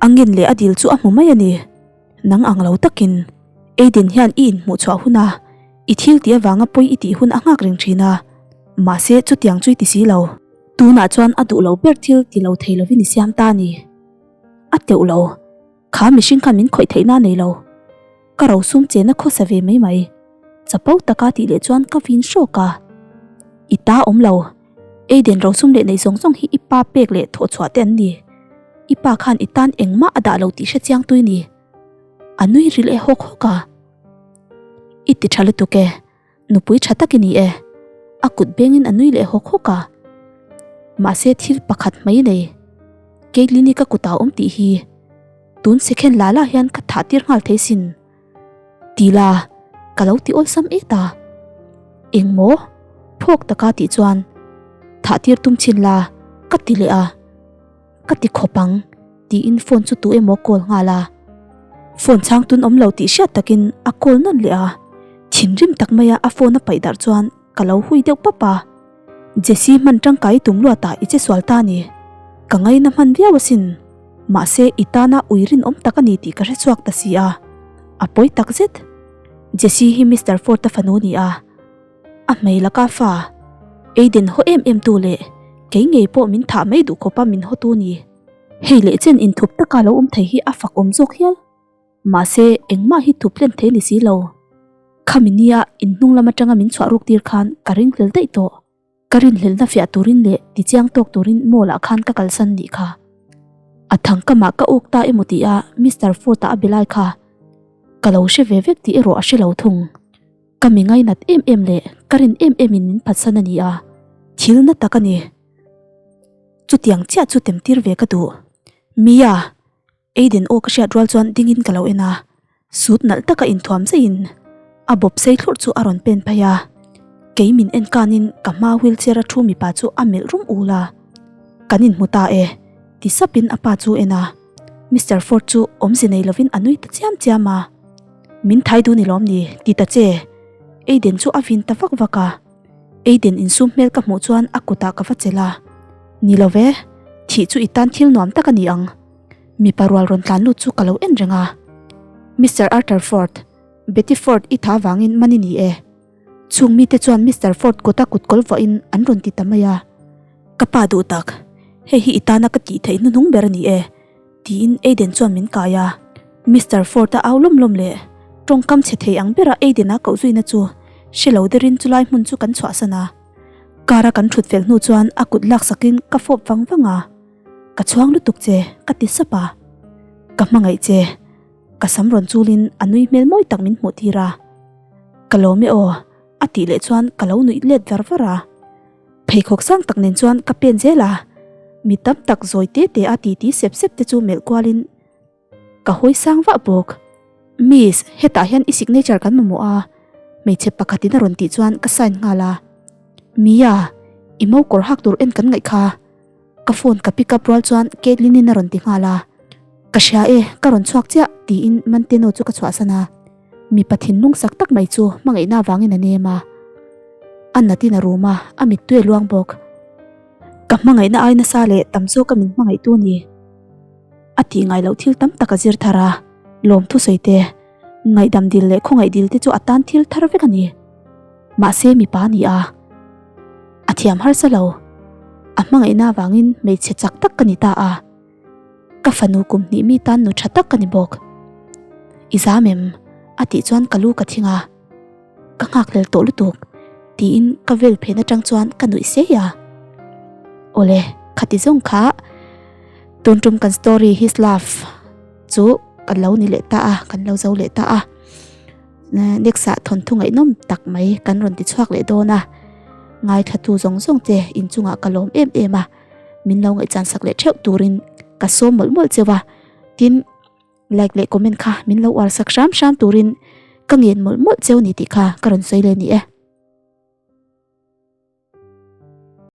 a ngin leh a dil chu a hmu mai a ni. Nang ang lo takin Aiden hian i inhmuhchhuah huna i thil tih avanga pawi i tih hun a nghak reng thin a, mahse chutiang chu i ti si lo. Tunah chuan a duh lo ber thil ti lo thei lovin i siam ta a ni. A teuh lo. Kha mihring khan min khawih theihna a nei lo. Ka rosum chena khawsa ve mai mai. Chapo taka tih leh chuan ka vin hrawk a. I ta awm lo. Aiden rosum leh nei zawng zawng hi i pa pek leh thawhchhuah te an ni. I pa khan i tan engmah a dah lo tih hre chiang tui ni. A nui ri leh hawk hawk a. I ti tha lutuk e. Nupui tha tak i ni e. A kut bengin a nui leh hawk hawk a. Mahse thil pakhat mai nei. Caitlyn-i ka kutah a awm tih hi tun second la la hian ka thah tir nghal thei sin. Ti la, ka lo ti awlsam et a. Eng maw? Phawk taka tih chuan thah tir tum chhin la ka ti leh a. Ka ti khawp ang, tiin phone chu tu emaw call nghal a. Phone chhang tun awm lo tih hriat takin a call nawn leh a. Thinrim tak maia a phone a paih darh chuan ka lo hui deuh pap a. Jessie hman tangkai tum luatah i che sual ta ni. Ka ngaina hman viau asin. Mahse i tana ui rinawm tak a ni tih ka hre chhuak ta si a. A pawi tak zet. Jessie hi Mister Ford-a fanu ni a. A hmei laka fa Aiden haw em em tu leh kei ngei pawh min thah mai duh khawpa min hawtu ni. Hei leh chen inthup taka lo awm thei hi a fak awm zawk hial. Mahse engmah hi thup hlen thei ni si lo. Khami nia inhnung lam atanga min chhuah ruk tir khan ka ringhlel daih tawh. Ka rinhlelna fiah turin leh tichiang tawk turin mall ah khan ka kalsan nih kha. A thangkamah ka uk ta emaw tih a Mister Ford-a a be lai kha ka lo hre ve vek tih erawh a hre lo thung. Ka mi ngainat em em leh ka rin em em in min phatsan a ni a, thil na tak a ni. Chutiang chiah chu temtir ve ka duh. Mia! Aiden aw ka hriat rual chuan dingin ka lo en a, suit nalh taka inthuam zaiin a bawp sei thlurh chu a rawn pen phei a. Kei min en kanin ka hma wheelchair a thu mipa chu a melh rum ul a. Kan inhmu ta e, ti sapin a pa chu en a. Mister Ford chu awmze nei lovin a nui ta chiam chiam a. Min thai duh ni lawm ni, ti ta che. Aiden chu a vin ta vak vak a. Aiden insum hmel ka hmuh chuan a kutah ka va chelh a. Ni lo ve, thih chu i tan thil nuam tak a ni ang. Mipa rual rawn tlan lut chu ka lo en reng a. Mister Arthur Ford, Betty Ford i tha vangin man i ni e. Chung mite chuan Mister Ford kawta kutkawl vuahin an rawn ti ta mai a. Ka pa duh tak, hei hi i tana ka tih theih hnuhnung ber a ni e, tiin Aiden chuan min kai a. Mister Ford-a au lawm lawm leh tawngkam chhe thei ang bera Aiden-a koh zuina chu hre lo derin chulai hmun chu kan chhuahsan a. Car-a kan thut fel hnu chuan a kut laksakin ka fawp vang vang a. Ka chhuang lutuk che, ka ti sap a. Ka hmangaih che. Ka sam rawn chulin a nui hmel mawi tak min hmuh tir a. Ka lawm e aw, a tih leh chuan ka lo nuih let var var a. Pheikhawk sang tak nen chuan ka pen zel a, mi tam tak zawi te te a titi sep sep te chu melh kualin ka hawi sang vah bawk. Miss, hetah hian i signature kan mamawh a, hmeichhe pakhatin a rawn tih chuan ka sign nghal a. Mia, i mo kawr hak tur en kan ngaih kha. Ka phone ka pick up rual chuan Caitlyn-in a rawn ti nghal a. Ka hria e, ka rawn chhuak chiah, tiin Manteno chu ka chhuahsan a. Mipa thinlung sak tak mai chu hmangaihna avangin a nem a. A natin a rum a, a mittui a luang bawk. Ka hmangaihna ai nasa leh tam zawka min hmangaihtu ni. A tih ngai loh thil tam tak a zir thar a, lawmthu sawi te, ngaihdam dil leh khawngaih dil te chu a tan thil thar vek a ni. Mahse mipa a ni a, a thiam harsa lo. A hmangaihna avangin hmeichhe chak tak ka ni ta a. Ka fanu kum hnih mi tan nu tha tak ka ni bawk. I zam em? A tih chuan ka lu ka thing a. Ka nghakhlel tawh lutuk tiin ka vel phen atang chuan ka nuih sei a. Awle, Khati zawng kha tun tum kan story his love chu kan lo ni leh ta a, kan lo zo leh ta a. Next ah thawnthu ngaihnawm tak mai kan rawn ti chhuak leh dawn a, ngaithla tu zawng zawng te inchungah ka lawm em em a, min lo ngaihchan sak leh theuh turin ka sawm mawlh mawlh cheu a, tin like leh comment kha min lo uar sak hram hram turin ka ngen mawlh mawlh cheu ni tih kha ka rawn sawi leh ni e.